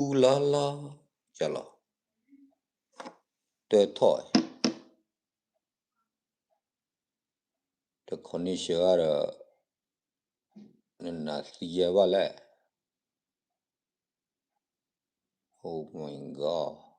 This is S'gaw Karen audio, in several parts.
အူလီၤလီၤ, ကလီၤ, တထီၣ်, တခီန့ၣ်ဆှၢဒီး, နနၤသံယဲဘၣ်လဲၣ်, Oh my God.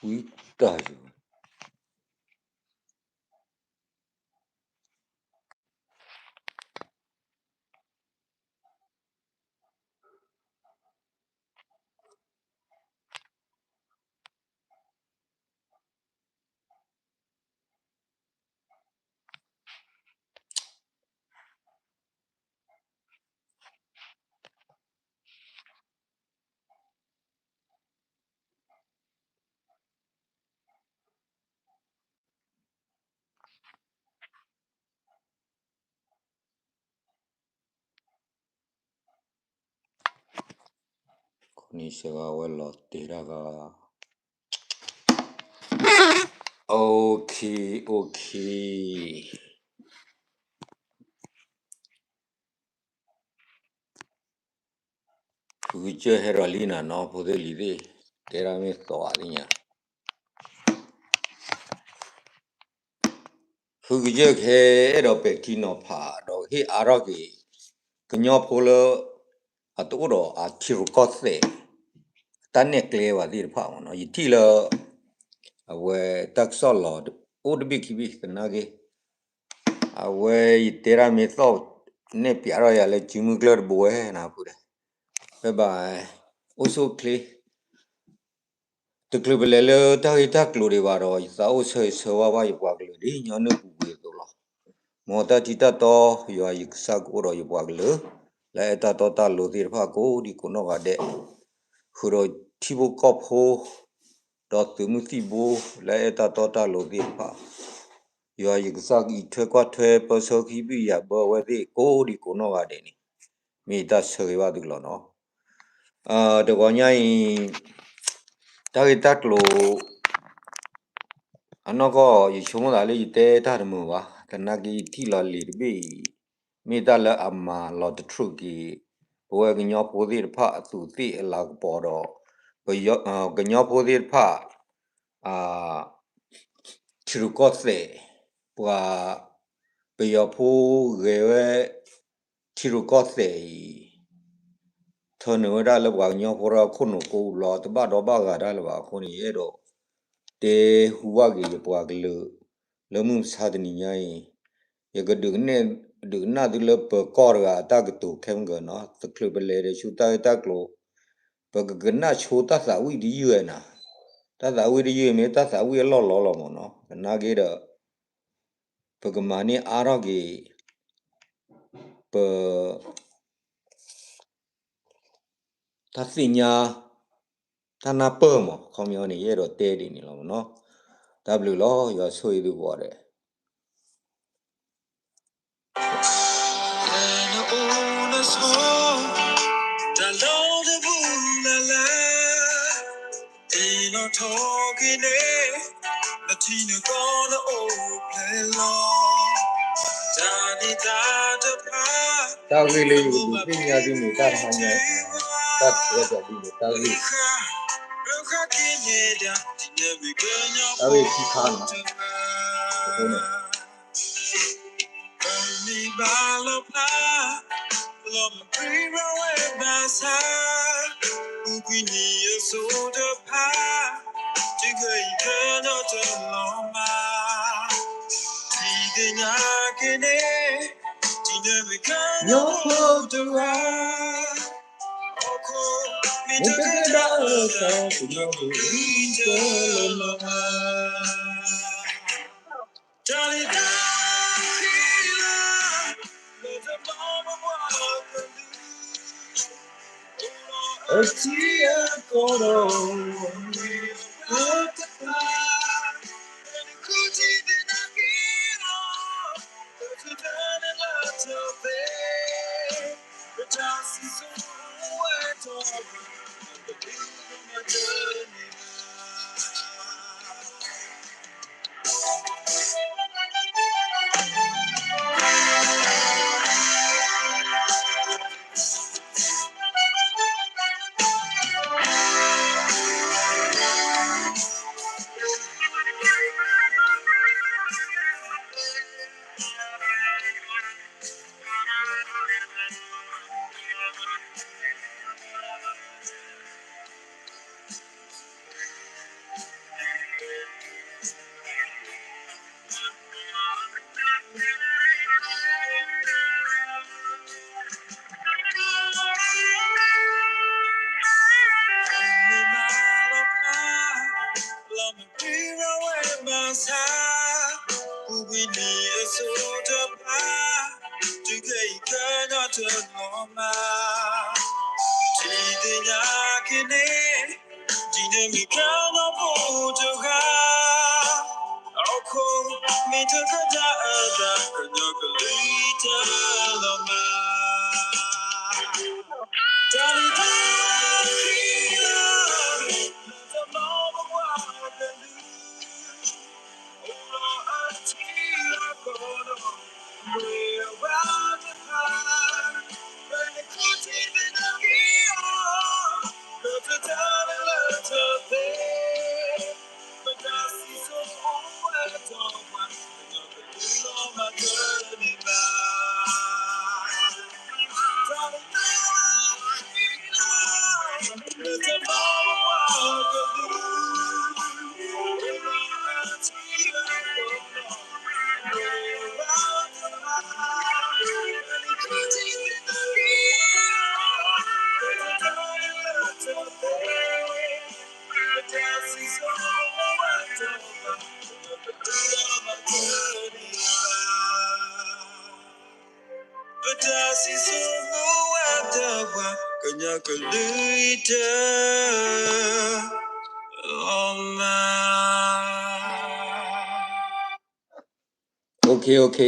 ဝံတၢ်ယိၤ ခိၣ်နံၤစှၤဂၤဝဲလီၤတဲာ်တၢ်ဂၤ, okay, okay. ဖုကစၢၢ်ဟဲရၤလံနၤနီၤ ဖိသ့ၣ်လံၤသ့ၣ်, တဲဒၣ်မ့ၢ်သီအသ့ၣ်ညါ ဖုကစၢၢ်ကဟဲအဲၣ်ဒိးပဲာ်ထံနီၤဖး ဒီးဟ့ၣ်အါထီၣ်က့ၤ ကညီဖိလၢ အတအိၣ်ဒီးအထံရူၢ်ကီၢ်သဲး တၢ်နဲၣ်ကျဲဘၣ်သ့ၣ်တဖၣ်မ့ၢ်နီၤ, ယထံၣ်လၢ အဝဲတၢ်ကစီၣ်လီၤ အိၣ်တဘ့ၣ်ခံဘ့ၣ် သနာ်က့ အဝဲယတဲဒၣ်မ့ၢ်သီၣ် နဲၣ်ပျးထီၣ်ယၤလၢစုမုၢ်ကျၢၢ်တဘိဝဲနၤဖုဒီး ဖဲဘၣ် အိၣ်ဆူၣ်အိၣ်ချ့ တချုးပလဲၤလၢတၢ်ဂ့ၢ်တၢ်ကျိၤဒံးဘၣ်ဒီး ယသးအိၣ်ဆၢဂ့ၤဆၢဝါဘၣ်ယပှၤကလုာ်ဒ်ညီနုၢ်ပူၤကွံာ်အသိးလီၤ. မ်တၢ်ထံတၢ်တီ ယွၤယကစၢ်ကအိၣ်ဒီးယပှၤကလုာ် လၢအဲၣ်တၢ်တီတၢ်လိၤသ့ၣ်တဖၣ်ကိးဒံကိးနီၢ်ဂၤဒဲး, ဃုာ်ဒီးထံဖိကီၢ်ဖိ ဒီးသုးမုၢ်သံၣ်ဘိ လၢအဲၣ်တၢ်တီတၢ်လိၤသ့ၣ်တဖၣ် ယွၤယကစၢ်ကအံးထွဲကွၢ်ထွဲ ပၢဆှၢခံဘ့ၣ်ယၤဘၢအဝဲသ့ၣ်ကိးဒံကိးနီၢ်ဂၤဒဲးန့ၣ် မ့ၢ်ယတၢ်ဆၢဂ့ၤဘၣ်သုလီၤနီၤ. တဂီၤညါအံၤ တၢ်ဂ့ၢ်တၢ်ကျိၤ အနီၢ်ကီၢ် ယဆိကမိၣ်သးလၢယတဲတၢ်တမုာ်ဘၣ်, သနာ်က့ယထံၣ်လီၤလံာ်တဘ့ၣ်အံၤ မ့ၢ်တၢ်လၢအမၤလီၤတထြူးက့ၤ ပဝဲကညီဖိသ့ၣ်တဖၣ်အသူးသ့ၣ်အလၤကပီၤဒီး ကညီဖိသ့ၣ်တဖၣ် ထံရူၢ်ကီၢ်သဲး ပှၤပယီၤဖိဂဲၤဝဲ ထံရူၢ်ကီၢ်သဲးအံၤ ထၢနုာ်ဝဲဒၣ်လၢပှၤကညီဖိဒီးခိၣ်နူာ်ကိးဘျီ တဘၣ်ဒီဘၣ်ဂၤတၢ်လၢၤဘၣ်အဃိန့ၣ် ယအဲၣ်ဒိး တဲဟူဘၣ်က့ၤယပှၤကလုာ် လၢမုၢ်မဆါတနံၤညါအံၤ ယကဒုးကနၣ် ဒုးကနၣ်သုလၢပၢၤကီၢ်တဂၤအတၢ်ကတိၤခဲမုၢ်ကၢနီၤ တချုးပလဲၤဒီးဆူတၢ်ဂ့ၢ်တၢ်ကျိၤ ပကကနၣ်ဆိတၢ်သးဝံၣ်တယုၢ်ဝဲနၤ တၢ်သးဝံၣ်တယုၢ်မ့ၢ်တၢ်သးဝံၣ်အလီၢ်လီၤလီၤမ့ၢ်နီၤ သနာ်က့ဒီး ပကမၤန့ၢ်အါထီၣ်က့ၤ ပ တၢ်သ့ၣ်ညါ တၢ်နၢ်ပၢၢ်မး ခီပညီန့ၣ် ယအဲၣ်ဒိးတဲဒ်န့ၣ်လီၤမ့ၢ်နီၤ တၢ်ဘျုးလီၤ ယွၤဆိၣ်ဂ့ၤသုကိးဂၤဒဲး တၢ်ဂ့ၢ်လၢယကဒုးသ့ၣ်ညါသုန့ၣ် တၢ်တဟါညါ တၢ်တြီပျးဒ်န့ၣ် တၢ်ဂ့ၢ် တၢ်ဂ့ၢ်ခံခါနီၤ အဃိန့ၣ် ပမ့ၢ်ဘၣ်လီၤဖျါ လီၤမ့ၢ်ပြံပြဝဲဘၣ်ဆၣ် ပူၤကွံာ်နံၣ်အစိၤတဖၣ် တုၤခဲအံၤခဲဒီးတလီၤမၢ် ဒ်သ့ၣ်ညါက့ၤန့ၣ် ဒ်နမ့ၢ်ကညီဖိတဂၤ ဟီၣ်ခိၣ်မ့ၢ်တကဲဒၣ်အၢ ကညီဖိတလီၤမၢ် တၢ်လၢတၢ်ဃံလၤ လၢတမၤမပှၤကလုာ် အထံအကီၢ်ဒီး အတဖၣ် နဃုထံသ့ၣ်ညါက့ၤလီၤ ပတတၢ်န့ၣ်လၢတၢ်သ့ ပတၢ်စံၣ်စိၤဝဲတၢ် ပကဒုးမၤတၢ်န့ၣ် မ့ၢ်မၤလီၤဖး လီၤမ့ၢ်ပှၤဝဲဘၣ်ဆၣ် ပူၤကွံာ်နံၣ်အစိၤတဖၣ် တုၤခဲအံၤကညီတနီၤမး ထံသ့ၣ်ညါက့ၤန့ၣ် ဒ်န့ၣ်မ့ၢ်ကညီဖိတဂၤ အခိၣ်မ့ၢ်တကဒါအသး ကညီကလုာ်တလီၤမၢ် တၢ်န့ၣ်တၢ်ခံလၢ လၢတၢ်မၤဘၣ်ပှၤကလုာ် အိၣ်ဒီးအထံအကီၢ်ဒီး ပှၤဝဲတဖၣ် ပနဃုထံသ့ၣ်ညါက့ၤအီၤ ပတတၢ်န့ၣ်လၢတၢ်သ့ ပတၢ်စံၣ်စိၤအိၣ်ဝဲတတီၤပှၤ ကညီကလုာ်လီၤမၢ်တန့ၢ်ဘၣ် တၢ်န့ၣ်တၢ် လၢတၢ်မၤဘၣ်ပှၤကလုာ် အိၣ်ဒီးအထံအကီၢ်ဒီး ပှၤဝဲတဖၣ် ပနဃုထံသ့ၣ်ညါက့ၤအီၤ ပတတၢ်န့ၣ်လၢတၢ်သ့ ပတၢ်စံၣ်စိၤအိၣ်ဝဲတတီၤပှၤ ကညီကလုာ်တလီၤမၢ် OK, OK,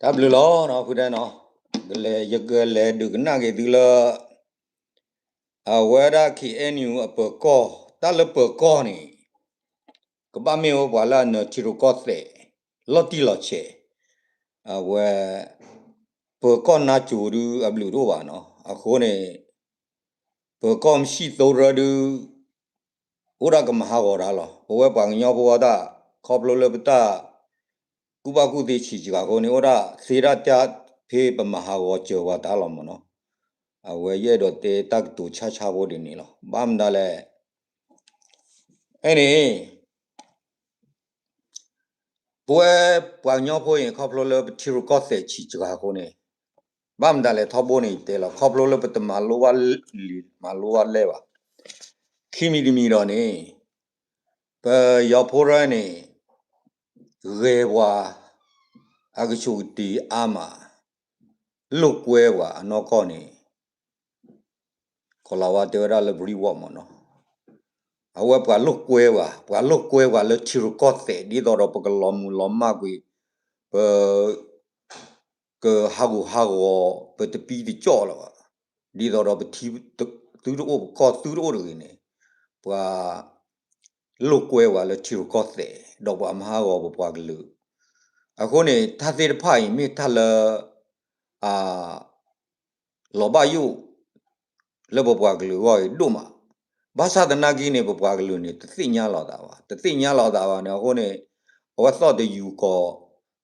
တၢ်ဘျုးလီၤနီၤ ဖုတဲနီၤ, ယကလဲၤဒုးကနၣ်က့ၤသုလၢ အဝဲဒၣ် KNU အပၢၤကီၢ်, တၢ်လၢပၢၤကီၢ်န့ၣ် ကဘၣ်မ့ၢ်အိၣ်ပှၤလၢအနၢၤထံရူၢ်ကီၢ်သဲး လီၤတံၢ်လီၤဆဲး, အဝဲ ပၢၤကီၢ်နါစိၤဒုးအဘျုးတအိၣ်ဘၣ်နီၤ, အဃိန့ၣ် ပၢၤကီၢ်မုၢ်ဆံၣ်သိရၢဒုး အိၣ်ဒၣ်ကမၤဟးဂီၤတၢ်လီၤ. ပဝဲပှၤကညီဖိအတၢ် ခီဖျိလၢပတၢ် ကူၣ်ဘၣ်ကူၣ်သ့ဆံးစှၤအဃိန့ၣ် အိၣ်ဒၣ်သ့ဒၣ်တၢ်ဖဲပမၤဟးဂီၤစၢၤပှၤတၢ်လီၤမ့ၢ်နီၤ. အဝဲယအဲၣ်ဒိးတဲတၢ်ကတိၤဆါဆါဖိဒ်န့ၣ်လီၤ. ဘၣ်မနုၤလဲၣ်, အဲန့ၣ် ပဝဲပှၤကညီဖိအံၤ ခီဖျိလၢပထံရူၢ်ကီၢ်သဲးဆံးစှၤအဃိန့ၣ်, ဘၣ်မတၤလဲၣ်ထီဘိန့ၣ် ယတဲလီၤ ခီဖျိလၢပတမၤလိဘၣ်လံာ်မၤလိဘၣ်လဲၢ်ဘၣ်. ခံမံၤတမံၤဒီးန့ၣ် ပယီၤဖိရၢန့ၣ် ဂဲၤပှၤ အကဆူးကတ့ၤအါမး လိာ်ကွဲပှၤအနီၢ်ကီၢ်န့ၣ် ကီၤလၤဝါတဲဝဲဒၣ်လၢ brainwash မ့ၢ်နီၤ. အဝဲပှၤလိာ်ကွဲပှၤ, ပှၤလိာ်ကွဲပှၤလၢထံရူၢ်ကီၢ်သဲး ဒ်သိးဒီးပကလီၤမုၢ်လီၤမၢ်ကွံာ်, ပ ကဟးဂူာ်ဟးဂီၤ ပတပံတကၠီၣ်လၢၤဘၣ်, ဒ်သိးဒီးပထံသုတအိၣ် ပကီၢ်သုတအိၣ်တဂ့ၤန့ၣ်, ပှၤလိာ်ကွဲပှၤလၢထံရူၢ်ကီၢ်သဲး ဒီးပှၤမၤဟးဂီၤပပှၤကလုာ်. အဃိန့ၣ် တၢ်သ့ၣ်တဖၣ်အံၤမ့ၢ်တၢ်လၢ အ လီၤဘၣ်ယိၣ် လၢပပှၤကလုာ်အဂီၢ်အံၤဒိၣ်မး. ဘၣ်ဆၣ်သနာ်က့န့ၣ် ပပှၤကလုာ်န့ၣ် တသ့ၣ်ညါလီၤသးဘၣ်, တသ့ၣ်ညါလီၤသးဘၣ်န့ၣ် အဃိန့ၣ် အဝဲသီၣ်တယူၤကီၢ်,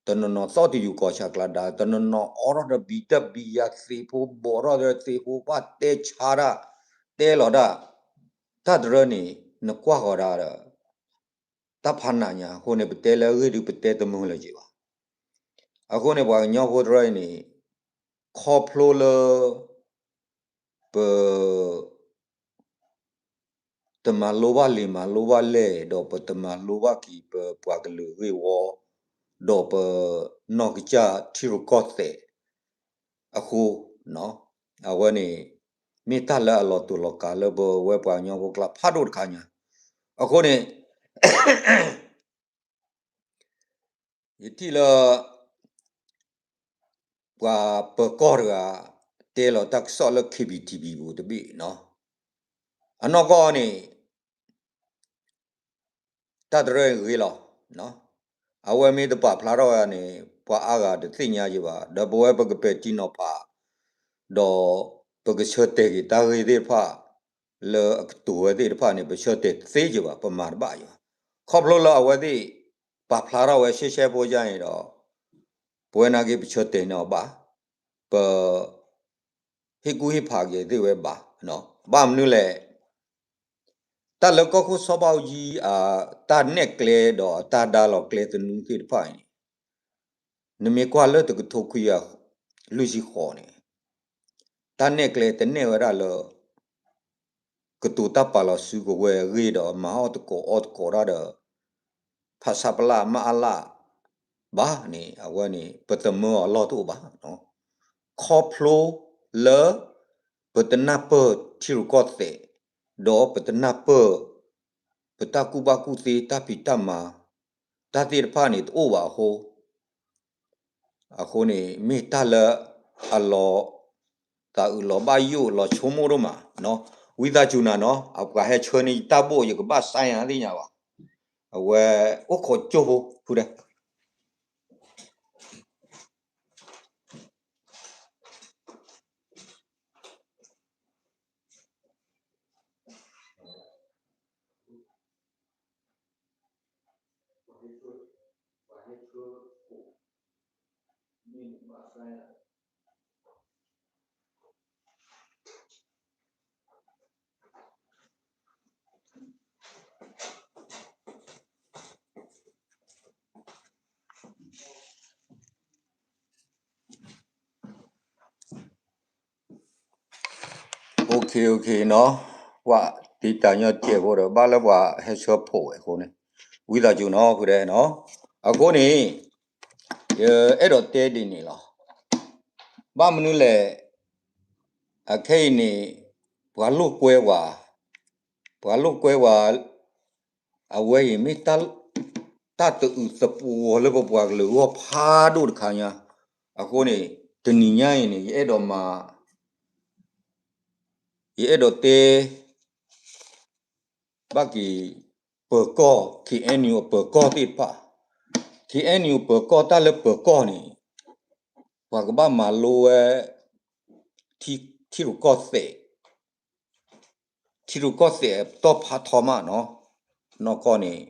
တနီၤနီၤသီၣ်တယူၤကီၢ်ဆးကျးဒါ, တနီၤနီၤအိးထီၣ်ဒီးဘံၣ်တၢ်ဘံၣ်ယၤသ့ၣ်ဖိ ဘီၣ်ထီၣ်ဒီးသ့ၣ်ဖိ ဘၣ်တဲဆါတၢ်, တဲလီၤတၢ်, တၢ်တရၢန့ၣ် နကွၢ်ဃီၤဒၣ်ဒီး တၢ်ဖးနးညါအဃိန့ၣ် ပတဲလၢအဂ့ၢ်ဒုး ပတဲတမုာ်လၢၤက့ၤဘၣ်. အဃိန့ၣ် ပှၤကညီဖိတရၢအံၤန့ၣ် ခီဖျိလၢ ပ တမၤလိဘၣ်လံာ်မၤလိဘၣ်လဲၢ် ဒီးပတမၤလိဘၣ်က့ၤပပှၤကလုာ်ဂ့ၢ်ဝီ, ဒီးပနီၢ်ကစၢ်ထံရူၢ်ကီၢ်သဲးအဃိ, အဝဲန့ၣ် မ့ၢ်တၢ်လၢအလီၤတူာ်လီၤကာ်လၢပဝဲပှၤကညီဖိကျါဖးဒိၣ်တခါညါ. အဃိန့ၣ် ယထံၣ်လၢ ပှၤပၢၤကီၢ်တဂၤ တဲလီၤတၢ်ကစီၣ်လၢ K B T V ပူၤတဘ့ၣ်နီၤ. အနီၢ်ကီၢ်န့ၣ် တၢ်တရၢဂ့ၤလီၤ. အဝဲမ့ၢ်တပာ်ဖျါထီၣ်ဝဲန့ၣ် ပှၤအါဂၤတသ့ၣ်ညါယဘၣ်. ဒီးပဝဲပကပဲာ်ထံနီၤဖး ဒီးပကဆၢတဲာ်က့ၤတၢ်ဂ့ၢ်သ့ၣ်တဖၣ် လၢအကတိၤဝဲသ့ၣ်တဖၣ်န့ၣ် ပဆၢတဲာ်တသ့ယဘၣ်, ပမၤတဘၣ်ယဘၣ်. ခီဖျိလၢအဝဲသ့ၣ် ပာ်ဖျါထီၣ်ဝဲရှဲရှဲဖိယါန့ၣ်ဒီး ပဝဲနာ်က့ပဆၢတဲာ်န့ၢ်အီၤဘၣ်, ပ ဟ့ၣ်ကူၣ်ဟ့ၣ်ဖးက့ၤသ့ၣ်ဝဲဘၣ်. ဘၣ်မနုၤလဲၣ်, တၢ်လၢကီၢ်ခိၣ်စီၤဘးအူကၠံအတၢ်နဲၣ်ကျဲဒီးအတၢ်ဒါလီၤကျဲသနူသ့ၣ်တဖၣ်အံၤန့ၣ်, နမ့ၢ်ကွၢ်လၢတကထိခွံကယၤလွံၢ်ဆံဃိးန့ၣ်, တၢ်နဲၣ်ကျဲတနဲၣ်ဝဲဒၣ်လၢ ကတိၤတၢ်ပာ်လီၤစုကဝဲၤအဂ့ၢ်ဒီး မၤအီၣ်တကိးအီၣ်တကိးတၢ်ဒီး ဖဆပလ မအလ ဘၣ်န့ၣ် အဝဲန့ၣ် ပသမၢအီၤလီၢ်တအိၣ်ဘၣ်. ခီဖျိလၢ ပတနၢ်ပၢၢ်ထံရူၢ်ကီၢ်သဲး, ဒီးပတနၢ်ပၢၢ် ပတၢ်ကူၣ်ဘၣ်ကူၣ်သ့ တၢ်ဖံးတၢ်မၤ တၢ်သ့ၣ်တဖၣ်န့ၣ်တအိၣ်ဘၣ်အဃိ အဃိန့ၣ် မ့ၢ်တၢ်လၢအလီၤ သးအုးလီၤဘၣ်ယိၣ် လီၤဆိကမိၣ်ဒိၣ်မးနီၤ. ဝံသးစူၤနၤနီၤ, အပှၤဟဲဆှၢန့ၢ်ယတၢ်ဘိၣ် ယကဘၣ်စါယၤသ့ၣ်ညါဘၣ်. အဝဲအိၣ်ခိးကၠိဖိဖုဒဲး OK, OK နီၤ, ပှၤတံာ်တာ်ညီစဲးဖိဒီး ဘၣ်လၢပှၤဟဲဆှၢဖိဝဲအဃိန့ၣ်, ဝံသးစူၤနီၤ ဖုဒဲးနီၤ. အဃိန့ၣ် ယအဲၣ်ဒိးတဲဒ်န့ၣ်လီၤ. ဘၣ်မနုၤလဲၣ်, အခဲအံၤန့ၣ် ပှၤလိာ်ကွဲဝဲ ပှၤလိာ်ကွဲဝဲ အဝဲအံၤမ့ၢ် တၢ်တအုးသပှီၤလၢပပှၤကလုာ်အဂီၢ်ဖးဒိၣ်တခါညါ. အဃိန့ၣ် တနံၤညါအံၤန့ၣ် ယအဲၣ်ဒိးမၤ ယအဲၣ်ဒိးတဲ ဘၣ်က့ၤ ပၢၤကီၢ် K N U အပၢၤကီၢ်သ့ၣ်တဖၣ်, K N U ပၢၤကီၢ် တၢ်လၢပၢၤကီၢ်န့ၣ် ပှၤကဘၣ်မၤလိဝဲ ထံရူၢ်ကီၢ်သဲး, ထံရူၢ်ကီၢ်သဲးတီၢ်ဖးထီမးနီၤ. နီၢ်ကီၢ်န့ၣ်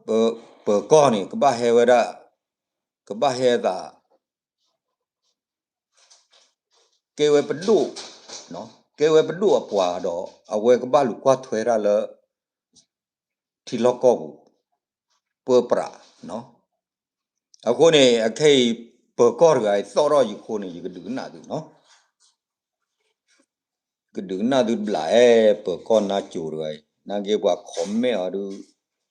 ပၢၤကီၢ်န့ၣ် ကဘၣ်ဟဲဝဲဒၣ် ကဘၣ်ဟဲသး ကဲဝဲပဒိၣ်, ကဲဝဲပဒိၣ်အပှၤဒီး အဝဲကဘၣ်လူၤကွၢ်ထွဲတၢ်လၢ ထံလီၢ်ကီၢ်ပူၤ ပၢပြး. အဃိန့ၣ် အခဲအံၤ ပၢၤကီၢ်တဂၤအံၤ သီၣ်ထီၣ်ယၤအဃိန့ၣ် ယကဒုးကနၣ်သုနီၤ. ကဒုးကနၣ်သုတဘျီဧါ, ပၢၤကီၢ်နါစိၤတဂၤအံၤ နာ်က့ပှၤ comment အီၤဒုး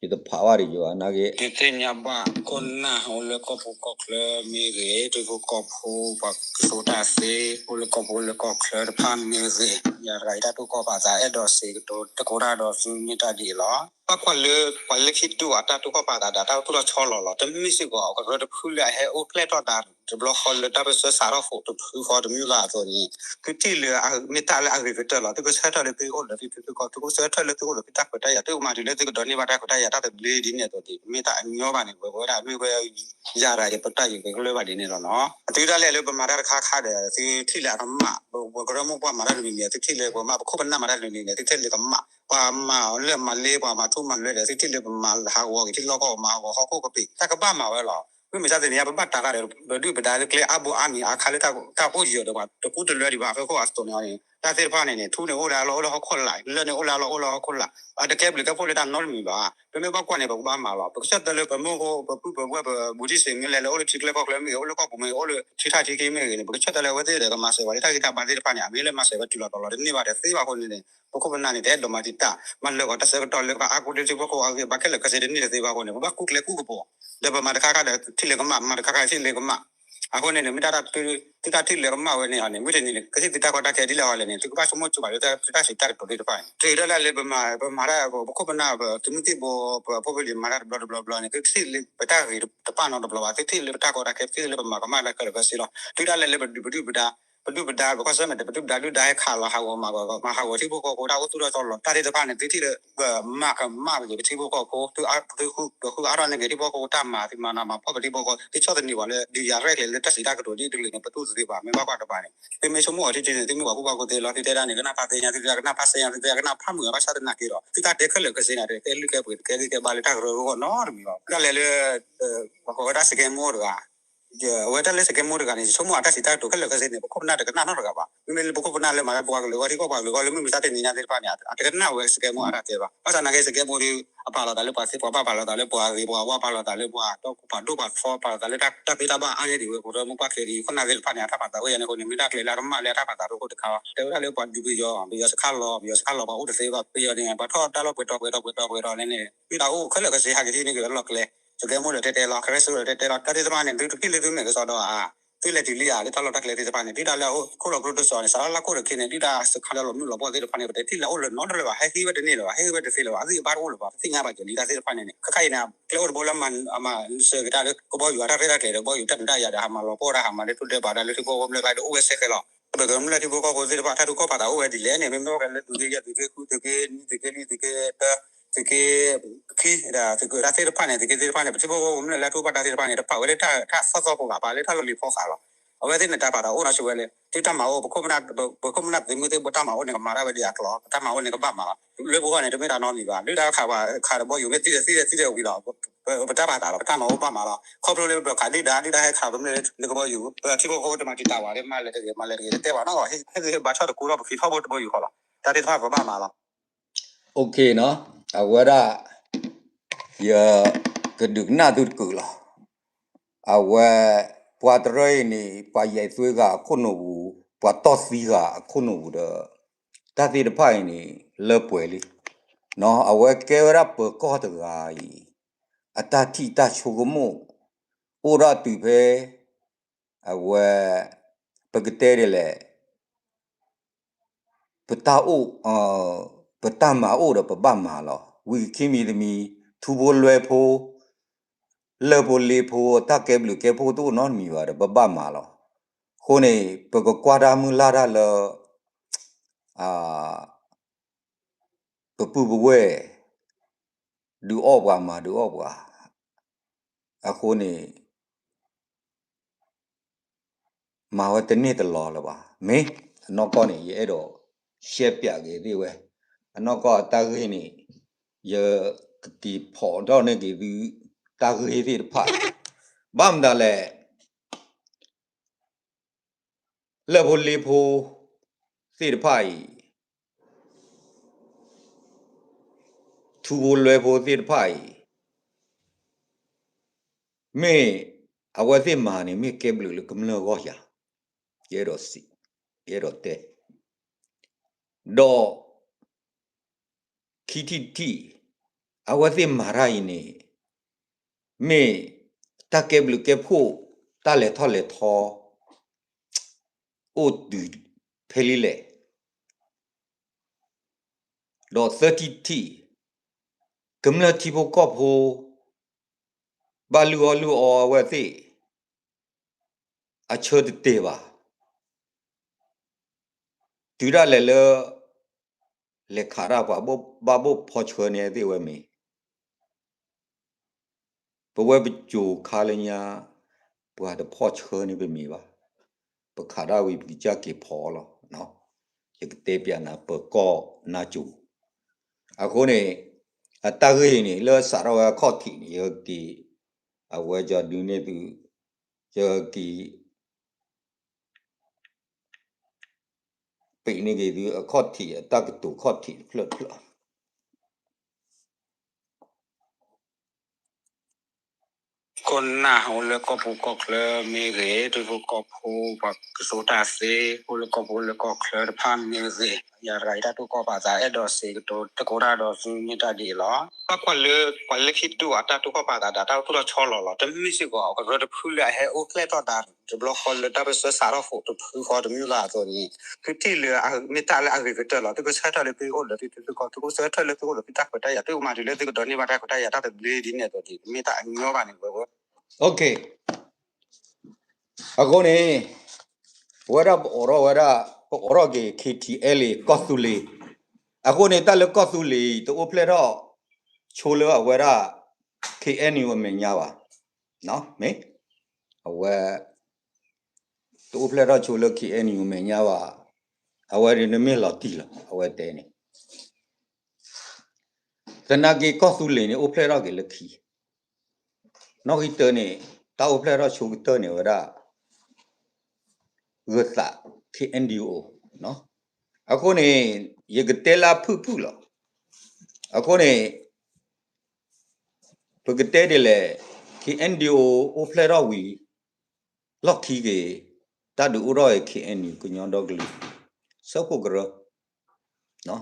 ယတဖးဘၣ်ဒံးယၤ နာ်က့ ဒုးသ့ၣ်ညါဘၣ် ခိၣ်နၢ်အိၣ်လၢကီၢ်ပူၤကီၢ်ချၢမ့ၢ်ဂ့ၤ, ထံဖိကီၢ်ဖိ ပှၤကတိၤတၢ်သ့ အိၣ်လၢကီၢ်ပူၤလၢကီၢ်ချၢတဖၣ်မ့ၢ်ဂ့ၤ, ယၤတဂၤအံၤတၢ်တိာ်ကီၢ်ပာ်သး အဲၣ်ဒိးစံးကတိၤသကိးတၢ်ဒီးသုမ့ၢ်တၢ်ဒ်အံၤလီၤ. ဘၣ်ကွၢ်လၢ ပှၤလၢခံဒူၣ်အတၢ်တိာ်ကီၢ်ပာ်သးဒီး တၢ်တိၢ်ထီၣ်ဆီလီၤလီၤ တမ့ၢ်စ့ၢ်ကီး ကရၢတဖုလၢအဟဲအိၣ်ကျဲၣ်ထီၣ်သး တဘျီဃီလၢတၢ်ပၢၢ်ဆၢစးထီၣ်ဃိးတဖုဃီတမ့ၢ်ဘၣ်အသိးန့ၣ် သုထံၣ်လၢ မ့ၢ်တၢ်လၢအဂ့ၤကတၢၢ်လီၤ. သုကဆၢထၢၣ်လၢသုအိၣ်လၢသုထံသုကီၢ်, သုကဆၢထၢၣ်လၢသုအိၣ်လၢသုတၢ်ခွဲးတၢ်ယာ်, သုကမၤတုၤလၢသုကဒိးန့ၢ်ဘၣ်တၢ်ခွဲးတၢ်ယာ် တၢ်သဘျ့ဒ်န့ၣ်အသိးန့ၣ် မ့ၢ်တၢ်အညီဘၣ်န့ၣ် ပဝဲဒၣ်မ့ၢ်ဝဲ ယၤတဂၤယပတၢ်ယကကျၢၢ်ဘၣ်ဒ်န့ၣ်လီၤနီၤ. သုဒၣ်လဲာ်လၢပမၤတၢ်တခါခါဒီး သုထံၣ်လၢအကမၣ်, ပကရၢမိၢ်ပှၢ်မၤတၢ်တမံၤမံၤ သုထံၣ်လၢပှၤမၤ ပခိၣ်ပနၢ်မၤတၢ်တမံၤမံၤန့ၣ် သုထံၣ်လၢကမၣ်, ပှၤမၤလၢမၤလ့ ပှၤမၤထူမၤလွဲဒီး သုထံၣ်လၢပမၤဟးဂီၤက့ၤထံလီၢ်ကီၢ် ပမၤဟးဂီၤဟီၣ်ခိၣ်ကပ့ၤ တၢ်ကဘၣ်မၤဝဲလီၤ. မ့မ့ၢ်တၢ်သ့ၣ်န့ၣ် ပဘၣ်တၢ်ဂၤဒီး ပဒုၣ်ပဒါလၢကျဲအါဘိအါမံၤအခါလၢတၢ်အိၣ်ယံၤဒီး ပှၤတကူတလၢဒံးဘၣ် အဃိဃိအသိးန့ၣ် တၢ်သ့ၣ်တဖၣ်န့ၣ်န့ၣ် ထူန့ၣ်အိၣ်လၢအလီၢ်အိၣ်လၢဟီၣ်ခိၣ်လာ်, လၢၢ်န့ၣ်အိၣ်လၢအလီၢ်အိၣ်လၢဟီၣ်ခိၣ်လာ်, အတကဲဘျုးကဲဖှိၣ်လၢတၢ်နီတမံၤဘၣ်. ပမ့ၢ်ဘၣ်ကွၢ်န့ၣ် ပကဘၣ်မၤလီၤ. ပကဆၢထၢၣ်လၢပမိၢ်ဖိ ပပုၢ်ပဝဲၢ် ပဘူးတံၢ်စ့ၤမ့ၢ်လဲၣ်လၢအိၣ်လၢထံကျဲကီၢ်ကျဲမ့ၢ်ဂ့ၤ, အိၣ်လၢကီၢ်ပူၤမ့ၢ်ဂ့ၤ, အိၣ်လၢထံထၣ်ထံခံမ့ၢ်ဂ့ၤန့ၣ် ပကဆၢထၢၣ်လၢအဝဲသ့ၣ်ဒီးကမၤစၢၤဝဲလၢတၢ်ဂံၢ်တၢ်ဘါသ့ၣ်တဖၣ်န့ၣ် အမ့ၢ်လၢမၤစၢၤဝဲတုၤလီၤတီၤလီၤတန့ၢ်ဘၣ်ဒီးသ့ဘၣ်အဃိန့ၣ်န့ၣ် ပခိၣ်ပနၢ်န့ၣ် တအဲၣ်ဒိးမၤတံာ်တာ် မၤလၢာ်ဂီၤတၢ်ဆၢကတီၢ်လၢပှၤအါကိၢ်ဒ့တံၢ်ဖိကိးဂၤဂ့ၤ ဘၣ်ခဲလၢာ်ခဲဆ့တန့ၢ်တသ့ဘၣ်အဃိန့ၣ် ပဘၣ်ကူကျဲကူကပီၤ, ဒီးပမၤတခါခါဒီးထံၣ်လၢကမၣ်, မၤတခါခါထံၣ်လၢကမၣ် အဃိန့ၣ်န့ၣ် မ့ၢ်တၢ် သုတၢ်ထံၣ်လၢကမၣ်ဝဲန့ၣ်အီၤန့ၣ် မုၢ်တနံၤန့ၣ် ကသံၣ်သုတၢ်ကီတၢ်ခဲဒ်လဲၣ်အီၤလဲၣ်န့ၣ် သုကဘၣ်ဆိကမိၣ်ဆိဘၣ်လၢသုတၢ်စံးတၢ်ကတိၤသ့ၣ်တဖၣ်န့ၣ် တၢ်လၢပမၤ ပမၤတၢ် ပခိၣ်ပနၢ် ပသုးမုၢ်သံၣ်ဘိ ပဖိပလံၤမၤတၢ်တဘျီတဘျီဘျီန့ၣ် သုထံၣ်လၢပတၢ်ဂ့ၤတပာ်နီတဘျီဘၣ် သုထံၣ်လၢပတၢ်ကီတၢ်ခဲ သုထံၣ်လၢပမၤကမၣ်တၢ်ခဲလၢာ်ခဲဆ့လီၤ သုတၢ်လဲၤလၢပဒုးပဒုၣ်ပဒါ ပဒုၣ်ပဒါ ပကီၢ်ဆၢၣ်မဲာ်တ ပဒုၣ်ပဒါ ဒုၣ်ဒါဟဲခးလီၤဟးဂီၤမၤဂီၤ မၤဟးဂီၤထံဖိကီၢ်ဖိတၢ်အိၣ်သူၣ်ထီၣ်သီလီၤ တၢ်သ့ၣ်တဖၣ်န့ၣ် သုထံၣ်လၢ ပမၤကမၣ်ပက့ၤပထံဖိကီၢ်ဖိ သုဃုအါထီၣ်န့ၢ်က့ၤထံဖိကီၢ်ဖိတၢ်မၤ သုမၤနီၤမၤဖှီၣ်ပထံဖိကီၢ်ဖိ သုဆီၣ်သနံးပှၤလၢ ဒုးယၤရဲၣ်ကျဲၤလၢတၢ်စံးတၢ်ကတိၤဒ်တဂ့ၤန့ၣ် ပတူၢ်သ့ဘၣ် မ့ၢ်ဘၣ်ကွၢ်တပၤန့ၣ် သုမ့ၢ်ဆိကမိၣ်အီၤထံထံန့ၣ် သုမ့ၢ်ပှၤကူၣ်ဘၣ်ကူၣ်သ့လီၤ သုတဲဒၣ်န့ၣ် ကနၣ်ဖးသ့ညါ သုတဲကနၣ်ဖးသ့ညါ သုတဲကနၣ်ဖးမုာ် ဘၣ်ဆၣ်သနာ်က့ဒီး သုတၢ်တဲခဲလၢာ်ခဲဆ့န့ၣ် တဲကဲလုၢ်ကဲပှ့ၤတကဲဂံၢ်ကဲဘါလၢတၢ်ကရၢကရိနီတမံၤဘၣ် တၢ်လဲၤလၢ ပှၤကိးဝဲဒၣ်စကဲမူတဂၤ အဝဲတၢ်လၢစကဲမူတဂၤန့ၣ် ယဆိကမိၣ်အတၢ်စံးတၢ်ကတိၤခဲလၢာ်ခဲဆ့န့ၣ် ပခိၣ်ပနၢ်တကနၣ်နီတဂၤဘၣ် မ့မ့ၢ်လၢပခိၣ်ပနၢ်လၢမၤလၢပှၤကလုာ်ဂီၢ်ထံကီၢ်ပှၤကလုာ်ဂီၢ်လၢမုၢ်မဆါတနံၤညါသ့ၣ်တဖၣ်န့ၣ် အတကနၣ်ဝဲစကဲမူအတၢ်တဲဘၣ် ဘၣ်ဆၣ်သနာ်က့စကဲမူဒီး အပာ်လီၤသးလၢပှၤသ့ပှၤဘၣ် ပာ်လီၤသးလၢပှၤဂ့ၤပှၤဝါ ပာ်လီၤသးလၢပှၤတီပာ်ဒိၣ်ပာ်ထီ ပာ်လီၤသးလၢတၢ်သ့တၢ်ဘၣ်အါန့ၢ်ဒံးဝဲ ပဒီမုၢ်ပှၢ်ချ့ဒီး ခိၣ်နၢ်သ့ၣ်တဖၣ်န့ၣ် အတၢ်ပာ်သးအိၣ်ယၤန့ၣ်အဃိန့ၣ် မ့ၢ်တၢ်ကျဲၤလၢအကမၣ်လၢအတၢ်ပာ်သးတအိၣ်တခါ တဲဝဲဒၣ်လၢပှၤဒုးပယီၤ ပယီၤစခါလီၤ ပယီၤစခါလီၤ ပှၤအိၣ်တသ့ဘၣ် ပယီၤန့ၣ် ပှၤထီၣ်တၢ်လီၢ်ပှဲၤတီၤပှဲၤတီၤပှဲၤတီၤလဲၣ်န့ၣ် ဒုၣ်ဒါအိၣ်ခဲလၢာ်ခဲဆ့ ဟးက့ၤထံၣ်န့ၢ်က့ၤလၢလီၢ်ကျဲ စကဲမူဒီးတဲတဲလီၤ ခရၢၣ်စူဒီးတဲတဲလီၤ တၢ်သ့ၣ်တဖၣ်န့ၣ် သုတထံၣ်လၢသုမဲာ်ကစီဒီဧါ သုလဲၤတုၤလံဧါ လၢတၢ်လီၢ်တၢ်ကျဲသ့ၣ်တဖၣ်န့ၣ် ဒုၣ်ဒါလၢအအိၣ်ခိၣ်လီၤကျိတစီၤန့ၣ် စးထီၣ်လၢခိၣ်တခ့န့ၣ် ဒုၣ်ဒါစခါလၢလီၤမုၢ်လီၤပှီၢ်သ့ၣ်တဖၣ်န့ၣ် ပတထံၣ်လၢအအိၣ်လၢၤနီတလၢၤဘၣ် ဟဲဃ့ဝဲတန့ၢ်လၢၤဘၣ် ဟဲဃ့ဝဲတသ့လၢၤဘၣ် အဂံၢ်အဘါတအိၣ်လၢၤဘၣ် ပသ့ၣ်ညါဘၣ်က့ၤလံတၢ်သ့ၣ်တဖၣ်န့ၣ်န့ၣ် ခဲခါအံၤန့ၣ် ကျဲအိၣ်တဘိလၢအမၤစၢၤက့ၤတၢ်လၢကဘီယူၤအတၢ်ရဲၣ်တၢ်ကျဲၤဒီး ကဘီယူၤတၢ်ဒုးတၢ်ယၤဒီး ဟးမၤလီၤပှီၢ်တၢ် ဟးမၤလၢထံဖိကီၢ်ဖိကမျၢၢ်ကျါဒီး အိၣ်ဝဲဆဲးဃဲးလီၤ ပကမျၢၢ်ထံဖိကီၢ်ဖိသ့ၣ်တဖၣ် တၢ်ဒုးကီၢ်ပာ်သးအိၣ်ဝဲဒ်လဲၣ်န့ၣ် မ့မ့ၢ်ဝဲလၢသုးက့ယဲၢ် သုးက့ဃု သုးက့နွံ သုးက့လွံၢ် သုးက့တၢ သုးက့ခံ သုးက့တၢ်သ့ၣ်တဖၣ်န့ၣ် သုးက့သ့ၣ်တဖၣ်န့ၣ် ပထံဖိကီၢ်ဖိကမျၢၢ်လၢအထူၣ်ဘၣ်တၢ်သ့ၣ်တဖၣ်န့ၣ် တပာ်ဝဲလၢတၢ်သီၣ်သီၣ်ဖိဘၣ် ပာ်လၢတၢ်လီၢ်လံၤဖီဃးလီၤ အဝဲသ့ၣ်န့ၣ်တၢ်ပာ်သးအိၣ်နီၤဆိဝဲလၢ သုတၢ်မၤအိၣ် ပခိၣ်ပနၢ်သုးမုၢ်သံၣ်ဘိတၢ်မၤအိၣ်န့ၣ် ကမၤတၢ်ဝဲဒ်အကျိၤ ပတၢ်မၤအိၣ်န့ၣ် ကဘၣ်မၤလီၤ လၢပဂီၢ်န့ၣ် တမ့ၢ်တၢ်နီတမံၤဘၣ် ဒုၣ်ဒါခးပှၤခးဒီးဘီယူၤမ့ၢ်သံဒီးသံဒီးသံဒီးဝံၤလီၤ ပတၢ်ပာ်သးလီၤ ပတၢ်မၤအိၣ်ဘၣ်မၤလီၤ ခီဖျိလၢပခးဒုၣ်ဒါ ဒုၣ်ဒါဟဲခးပမ့ၢ်လၢကဘီယူၤ ပထံဖိကီၢ်ဖိတမၤတံာ်တာ်ဘၣ် မၤလဲၤတဂ့ၤ မၤလဲၤတဂ့ၤ တတဲဘၣ်နီၢ်ဂီၢ် ဟဲသ့ၣ်ဘၣ်ဆီၣ်တကိးထီၣ် ပက့ၤထီၣ်ဖိတဘီယူၤဃီလီၤ တၢ်သ့ၣ်တဖၣ်ပဘၣ်မၤလီၤ အဝဲဒၣ် ယကဒုးကနၣ်သုတကုာ်လီၤ အဝဲ ပှၤတရၢအံၤန့ၣ် ပှၤယဲၢ်သွ့ဂၤအခိၣ်နူာ်ပူၤ ပှၤတီၢ်သံဂၤအခိၣ်နူာ်ပူၤဒီး တၢ်သ့ၣ်တဖၣ်အံၤန့ၣ် လၢပှဲၤလံ အဝဲကဲဝဲဒၣ်ပၢၤကီၢ်တဂၤအံၤ အတၢ်ထံၣ်တၢ်ဆိကမိၣ် အိၣ်ဒၣ်တုၤဖဲ အဝဲ ပကတဲဒ်လဲၣ် ပတၢ်အိၣ် ပတၢ်မၤအိၣ်ဒီးပဘၣ်မၤလီၤ ဝံၤခံမံၤတမံၤ ထူဖိလွဲဖိ လၢၢ်ဖိလ့ဖိ တၢ်ကဲဘျုးကဲဖှိၣ်တအိၣ်နီတမံၤဘၣ်ဒီး ပဘၣ်မၤလီၤ အဃိန့ၣ် ပကကွၢ်တၢ်မုၢ်လၢ်တၢ်လၢ ပပုၢ်ပဝဲၢ် ဒုးအီၣ်ပှၤမၤဒုးအီၣ်ပှၤ အဃိန့ၣ် မၤဝဲတန့ၢ်တလီၤလၢၤဘၣ် မ့ၢ် အနီၢ်ကီၢ်န့ၣ် ယအဲၣ်ဒိးရှဲပၠးက့ၤသ့ၣ်ဝဲ အနီၢ်ကီၢ်အတၢ်ဂ့ၢ်န့ၣ် ယကက့ၤဖီၣ်ထီၣ်န့ၢ်က့ၤသု တၢ်ဂ့ၢ်သ့ၣ်တဖၣ် ဘၣ်မတၤလဲၣ် လၢၢ်ဖိလ့ဖိသ့ၣ်တဖၣ်အံၤ ထူဖိလွဲဖိသ့ၣ်တဖၣ်အံၤ မ့ၢ်အဝဲသ့ၣ်မၤန့ၣ် မ့ၢ်ကဲဘျုးလၢကမျၢၢ်ဂီၢ်ယၤ ယအဲၣ်ဒိးစံး ယအဲၣ်ဒိးတဲ ဒီး ခံထံၣ်တထံၣ် အဝဲသ့ၣ်မၤတၢ်အံၤန့ၣ် မ့ၢ်တၢ်ကဲဘျုးကဲဖှိၣ် တၢ်လဲၤထီၣ်လဲၤထီ အိၣ်တုၤဖဲလံလဲၣ် ဒီးသၢထံၣ်တထံၣ် ကမျၢၢ်ထံဖိကီၢ်ဖိ ဘၣ်လုၢ်အီၣ်လုၢ်အီအဝဲသ့ၣ် အဆၢတတဲာ်ဘၣ်. တုၤဒၣ်လဲာ်လၢ လဲၤခးတၢ်ပှၤဘၣ်ဘိၣ်ဖီဆှၢန့ၣ်သ့ၣ်ဝဲမ့ၢ် ပဝဲပစိၤခါလၢညါ ပှၤတဖီၣ်ဆှၢန့ၣ်ပမ့ၢ်ဘၣ်. ပခးတၢ်ဝံၤ ပကစၢ်က့ၤဖီလီၤ. ယကတဲပျးနၤပၢၤကီၢ်နါစိၤ. အဃိန့ၣ် အတၢ်ဂ့ၢ်န့ၣ် လၢစးထီၣ်ဝဲအခီၣ်ထံးန့ၣ် ယက့ၤ အဝဲကဒုးန့ၢ်သု ယက့ၤ ပ့ၤန့ၢ်က့ၤသုအခီၣ်ထံး အတၢ်ကတိၤခီၣ်ထံးတဖျၢၣ်တဖျၢၣ် ခိၣ်နၢ်အိၣ်လၢကီၢ်ပူၤကီၢ်ချၢမ့ၢ်ဂ့ၤ, ထံဖိကီၢ်ဖိ ပှၤကတိၤတၢ်သ့ အိၣ်လၢကီၢ်ပူၤလၢကီၢ်ချၢတဖၣ်မ့ၢ်ဂ့ၤ, ယၤတဂၤအံၤတၢ်တိာ်ကီၢ်ပာ်သး အဲၣ်ဒိးစံးကတိၤသကိးတၢ်ဒီးသုမ့ၢ်တၢ်ဒ်အံၤလီၤ. ဘၣ်ကွၢ်လၢ ပှၤလၢခံတဒူၣ်အတၢ်တိာ်ကီၢ်ပာ်သးဒီး တၢ်အိၣ်ဖှိၣ်ထီၣ်ဆီလီၤလီၤ. တမ့ၢ်စ့ၢ်ကီး ကရၢတဖုလၢအဟဲအိၣ်ဖျဲၣ်ထီၣ်သး တဘျီဃီလၢတၢ်ပၢၢ်ဆၢစးထီၣ်ဃိးတဖုဃီတမ့ၢ်ဘၣ်အသိးန့ၣ် သုထံၣ်လၢမ့ၢ်တၢ်လၢအဂ့ၤကတၢၢ်လီၤ. သုကဆၢထၢၣ်လၢသုအိၣ်လၢသုထံသုကီၢ် သုကဆၢထၢၣ်လၢသုအိၣ်လၢသုတၢ်ခွဲးတၢ်ယာ် သုကမၤတုၤလၢသုကဒိးန့ၢ်ဘၣ်တၢ်ခွဲးတၢ်ယာ် တၢ်သဘျ့ဒ်န့ၣ်အသိးန့ၣ် တမ့ၢ်တၢ်အညီဘၣ်န့ၣ်ဝဲဝဲ အဃိန့ၣ် ပဝဲဒၣ်ပအိးထီၣ်ဝဲဒၣ် ပအိးထီၣ်က့ၤ ခ့ထံအဲလ်အ့ ကီၢ်သူလ့ၤ, အဃိန့ၣ် တၢ်လၢကီၢ်သူလ့ၤအံၤ တအိၣ်ဖျဲၣ်ထီၣ်ဆိလၢအဝဲဒၣ် ခ့အဲၣ်ယူၣ် အမဲာ်ညါဘၣ်, မ့ၢ် အဝဲ တအိၣ်ဖျဲၣ်ထီၣ်ဆိလၢ ခ့အဲၣ်ယူၣ် အမဲာ်ညါဘၣ်, အဝဲဒၣ်န့ၣ်မ့ၢ်လီၤတံၢ်လီၤ အဝဲတဲန့ၣ် သနာ်က့ကီၢ်သူလ့ၤန့ၣ် အိၣ်ဖျဲၣ်ထီၣ်က့ၤလၢခံ, နီၣ်ဂံၢ်တၢန့ၣ် တၢ်အိၣ်ဖျဲၣ်ထီၣ်ဆိကတၢၢ်န့ၣ်ဝဲဒၣ် ဂၢၤသး ခ့အဲၣ်ယူၣ် အဃိန့ၣ် ယကတဲလၢအဖုၣ်ဖုၣ်လီၤ. အဃိန့ၣ် ပကတဲဒ်လဲၣ်, ခ့အဲၣ်ယူၣ် အိၣ်ဖျဲၣ်ထီၣ်ဝံၤ လီၢ်ခံက့ၤ တၢ်ဒုးအိၣ်ထီၣ်က့ၤ ခ့အဲၣ်ယူၣ် ကညီဒီကလုာ် စၢဖှိၣ်ကရၢ, ခ့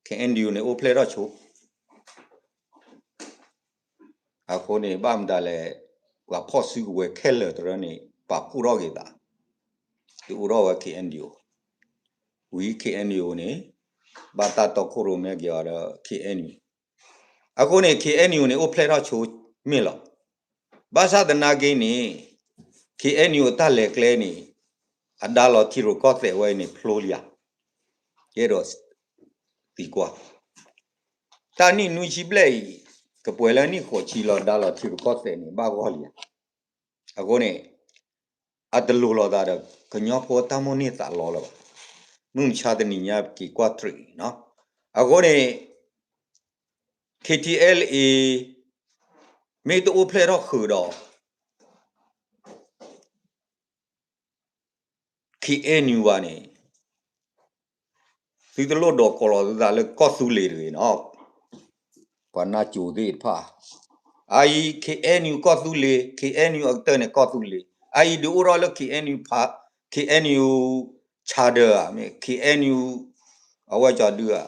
အဲၣ်ယူၣ် န့ၣ် အိၣ်ဖျဲၣ်ထီၣ်ဆိ အဃိန့ၣ် ဘၣ်မတၤလဲၣ်, ပှၤဖီၣ်စုကဝဲၤခဲလၢာ်တရၢန့ၣ် ပာ်ဖှိၣ်ထီၣ်က့ၤသး, ဒုးအိၣ်ထီၣ်ဝဲ ခ့အဲၣ်ယူၣ်, ဝံၤ ခ့အဲၣ်ယူၣ် န့ၣ် ဘၣ်တၢ်တီခိၣ်ရိၣ်မဲက့ၤအီၤဒီး ခ့အဲၣ်ယူၣ်, အဃိန့ၣ် ခ့အဲၣ်ယူၣ် န့ၣ် အိၣ်ဖျဲၣ်ထီၣ်ဆိမ့ၢ်လီၤ. ဘၣ်ဆၣ်သနာ်က့န့ၣ် ခ့အဲၣ်ယူၣ် အတၢ်လဲၤကျဲန့ၣ် အဒါလီၤထံရူၢ်ကီၢ်သဲးဝဲအံၤန့ၣ် ဖျိလံဧါ, ယအဲၣ်ဒိးသံကွၢ်, တၢ်နံၣ်နွံဆံဘျဲၣ်အံၤ ကပှဲၤလၢနံၣ်ဃိးဆံလီၤ ဒါလီၤထံရူၢ်ကီၢ်သဲးန့ၣ် ဘၣ်ဂီၢ်လံဧါ, အဃိန့ၣ် အတလိၤလိာ်သးဒီး ကညီဖိတၢ်မိၣ်န့ၢ်သးလီလၢၤဘၣ်, မုၢ်မဆါတနံၤညါက့ၤကွၢ်တရံး, အဃိန့ၣ် ခ့ထံအဲလ်အ့ မ့ၢ်တအိၣ်ဖျဲၣ်ထီၣ်ဃုာ်ဒီး ခ့အဲၣ်ယူၣ် ဘၣ်န့ၣ် သုတလိၣ်ဒိးကိးလီၤသုသးလၢကီၢ်သူလ့ၤတဂ့ၤနီၤ, ပှၤနါစိၤသ့ၣ်တဖၣ်, အအံၤ ခ့အဲၣ်ယူၣ် ကီၢ်သူလ့ၤ, ခ့အဲၣ်ယူၣ် အကတၢၢ်န့ၣ် ကီၢ်သူလ့ၤ, အအံၤဒုးအိၣ်ထီၣ်လၢ ခ့အဲၣ်ယူၣ် ဆၣ်ဒၢဧါ, မ့ၢ် ခ့အဲၣ်ယူၣ် အဝဲကၠီဒုဧါ,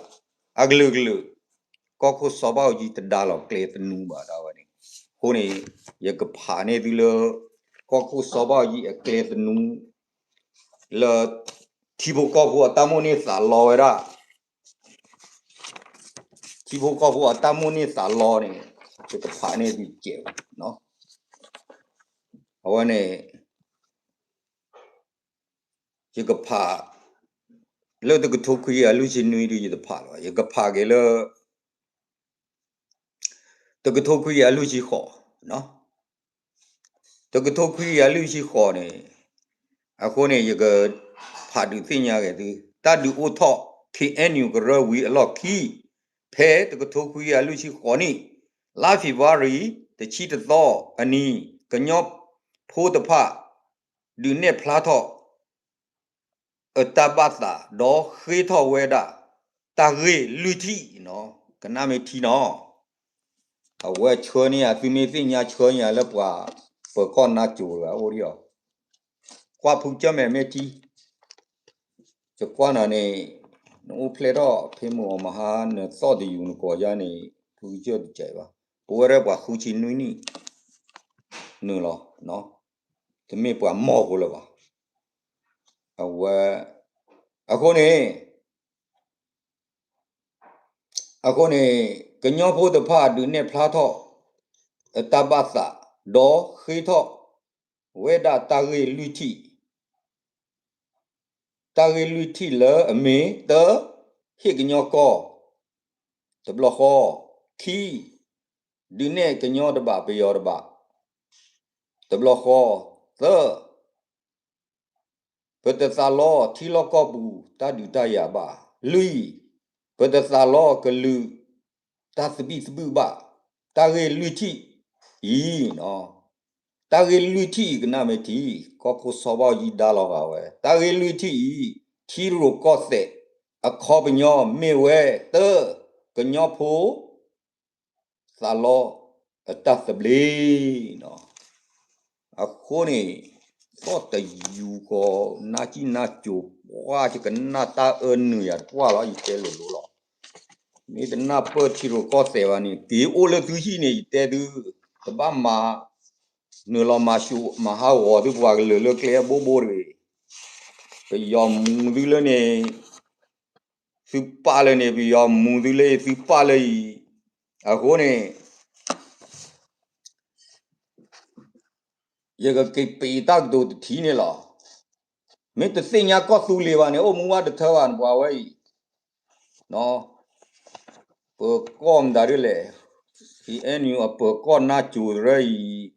အကလုာ်ကလုာ်, ကီၢ်ခိၣ်စီၤဘၣ်အူကၠံတဒါလီၤကျဲသနူဘၣ်ဒၣ်ဝဲန့ၣ်, အဃိန့ၣ် ယကဖးန့ၢ်သုလၢ ကီၢ်ခိၣ်စီၤဘၣ်အူကၠံအကျဲသနူ လၢ ထံဖိကီၢ်ဖိအတၢ်မိၣ်န့ၢ်သးလီဝဲဒၣ်, ထံဖိကီၢ်ဖိအတၢ်မိၣ်န့ၢ်သးလီန့ၣ် ယကဖးန့ၢ်သုကဲးဝဲ, အဝဲန့ၣ် ယကဖး လၢတကထိခွံကယၤလွံၢ်ဆံနွံဒီး ယတဖးလၢၤဘၣ်, ယကဖးက့ၤလၢ တကထိခွံကယၤလွံၢ်ဆံဃိး, တကထိခွံကယၤလွံၢ်ဆံဃိးန့ၣ်, အဃိန့ၣ် ယကဖးဒုးသ့ၣ်ညါက့ၤသု, တၢ်ဒုးအိၣ်ထီၣ် ခ့အဲၣ်ယူၣ် ကရၢဝံၤအလီၢ်ခံ, ဖဲတကထိခွံကယၤလွံၢ်ဆံဃိးနံၣ်, လါဖ့ၤဘြူၤအါရံၤ တဆံတသီအနံၤ, ကညီဖိတဖၣ် ဒုးနဲၣ်ဖျါထီၣ် အတၢ်ဘၣ်သး ဒီးဃ့ထီၣ်ဝဲဒၣ် တၢ်ဂ့ၢ်လွံၢ်ထံၣ်, ကနၣ်မ့ၢ်ထံနီၤ, အဝဲဆှၢန့ၢ်ယၤ သုမ့ၢ်သ့ၣ်ညါဆှၢန့ၢ်ယၤလၢပှၤ ပၢၤကီၢ်နါစိၤတဂၤအိၣ်ဒံးအီၤ, ကွၢ်ဖုကစၢၢ်မဲာ်မ့ၢ်ထံ, ယကွၢ်နၤန့ၣ် နအိၣ်ဖျဲၣ်ထီၣ်ဖဲမုၢ်အီၤမဟါ နသီၣ်တယူၤနကိးယါန့ၣ် ဖုကစၢၢ်တကဲးဘၣ်, ပဝဲဒၣ်ပှၤဃုဆံနွံနံၣ် နုာ်လီၤ, တမ့ၢ်ပှၤမီၢ်ဖိလၢၤဘၣ်, အဝဲ, အဃိန့ၣ် အဃိန့ၣ် ကညီဖိတဖၣ်ဒုးနဲၣ်ဖျါထီၣ် အတၢ်ဘၣ်သး ဒီးဃ့ထီၣ်ဝဲဒၣ်တၢ်ဂ့ၢ်လွံၢ်ထံၣ်, တၢ်ဂ့ၢ်လွံၢ်ထံၣ်လၢအမ့ၢ် တၢ, ဟ့ၣ်ကညီကီၢ် တဘျီဃီ, ခံ, ဒုးနဲၣ်ကညီတဘၣ်ပယီၤတဘၣ် တဘျီဃီ, သၢ ပတသးလီထံလီၢ်ကီၢ်ပူၤ တၢ်ဒုးတၢ်ယၤဘၣ်, လွံၢ်, ပတသးလီကလုာ် တၢ်သဘံၣ်သဘုၣ်ဘၣ်, တၢ်ဂ့ၢ်လွံၢ်ထံၣ်အံၤ, တၢ်ဂ့ၢ်လွံၢ်ထံၣ်အံၤ ကနၣ်မ့ၢ်ထံ, ကီၢ်ခိၣ်စီၤဘၣ်အူကၠံဒါလီၤဂာ်ဝဲ, တၢ်ဂ့ၢ်လွံၢ်ထံၣ်အံၤ ထံရူၢ်ကီၢ်သဲး အခီပညီမ့ၢ်ဝဲ, တၢ, ကညီဖိ သးလီအတၢ်သဘျ့, အဃိန့ၣ် သီၣ်တယူၤကီး နါကံၣ်နါကိၤ ပှၤယကနၣ်တၢ်အၢနုာ်ယၤတပှၢ်လီၤ ယတဲလိၤလိၤလီၤ. မ့ၢ်တနၢ်ပၢၢ်ထံရူၢ်ကီၢ်သဲးဘၣ်န့ၣ် က့ၤအိၣ်လၢသုဟံၣ်န့ၣ် ယတဲသု တဘၣ်မၤနုာ်လီၤမၤဆူၣ်မၤဟးဂီၤသုပှၤကလုာ်လၢကျဲအဘိဘိတဂ့ၤ. ပယီၤမူသုလၢန့ၣ် သုပာ်လၢန့ၣ် ပယီၤမူသုလၢ သုပာ်လၢအံၤ အဃိန့ၣ် ယကက့ၤပ့ၤတၢ်ကတိၤတထံၣ်န့ၣ်လီၤ. မ့ၢ်တသ့ၣ်ညါကီၢ်သူလ့ၤဘၣ်န့ၣ် အိၣ်မူဘၣ်တထၢဘၣ်န့ၣ် ပှၤဝဲအံၤ ပၢၤကီၢ်မတၤဒ်လဲၣ် ခ့ၣ်အဲၣ်ယူၣ် အပၢၤကီၢ်နါစိၤတရၢအံၤ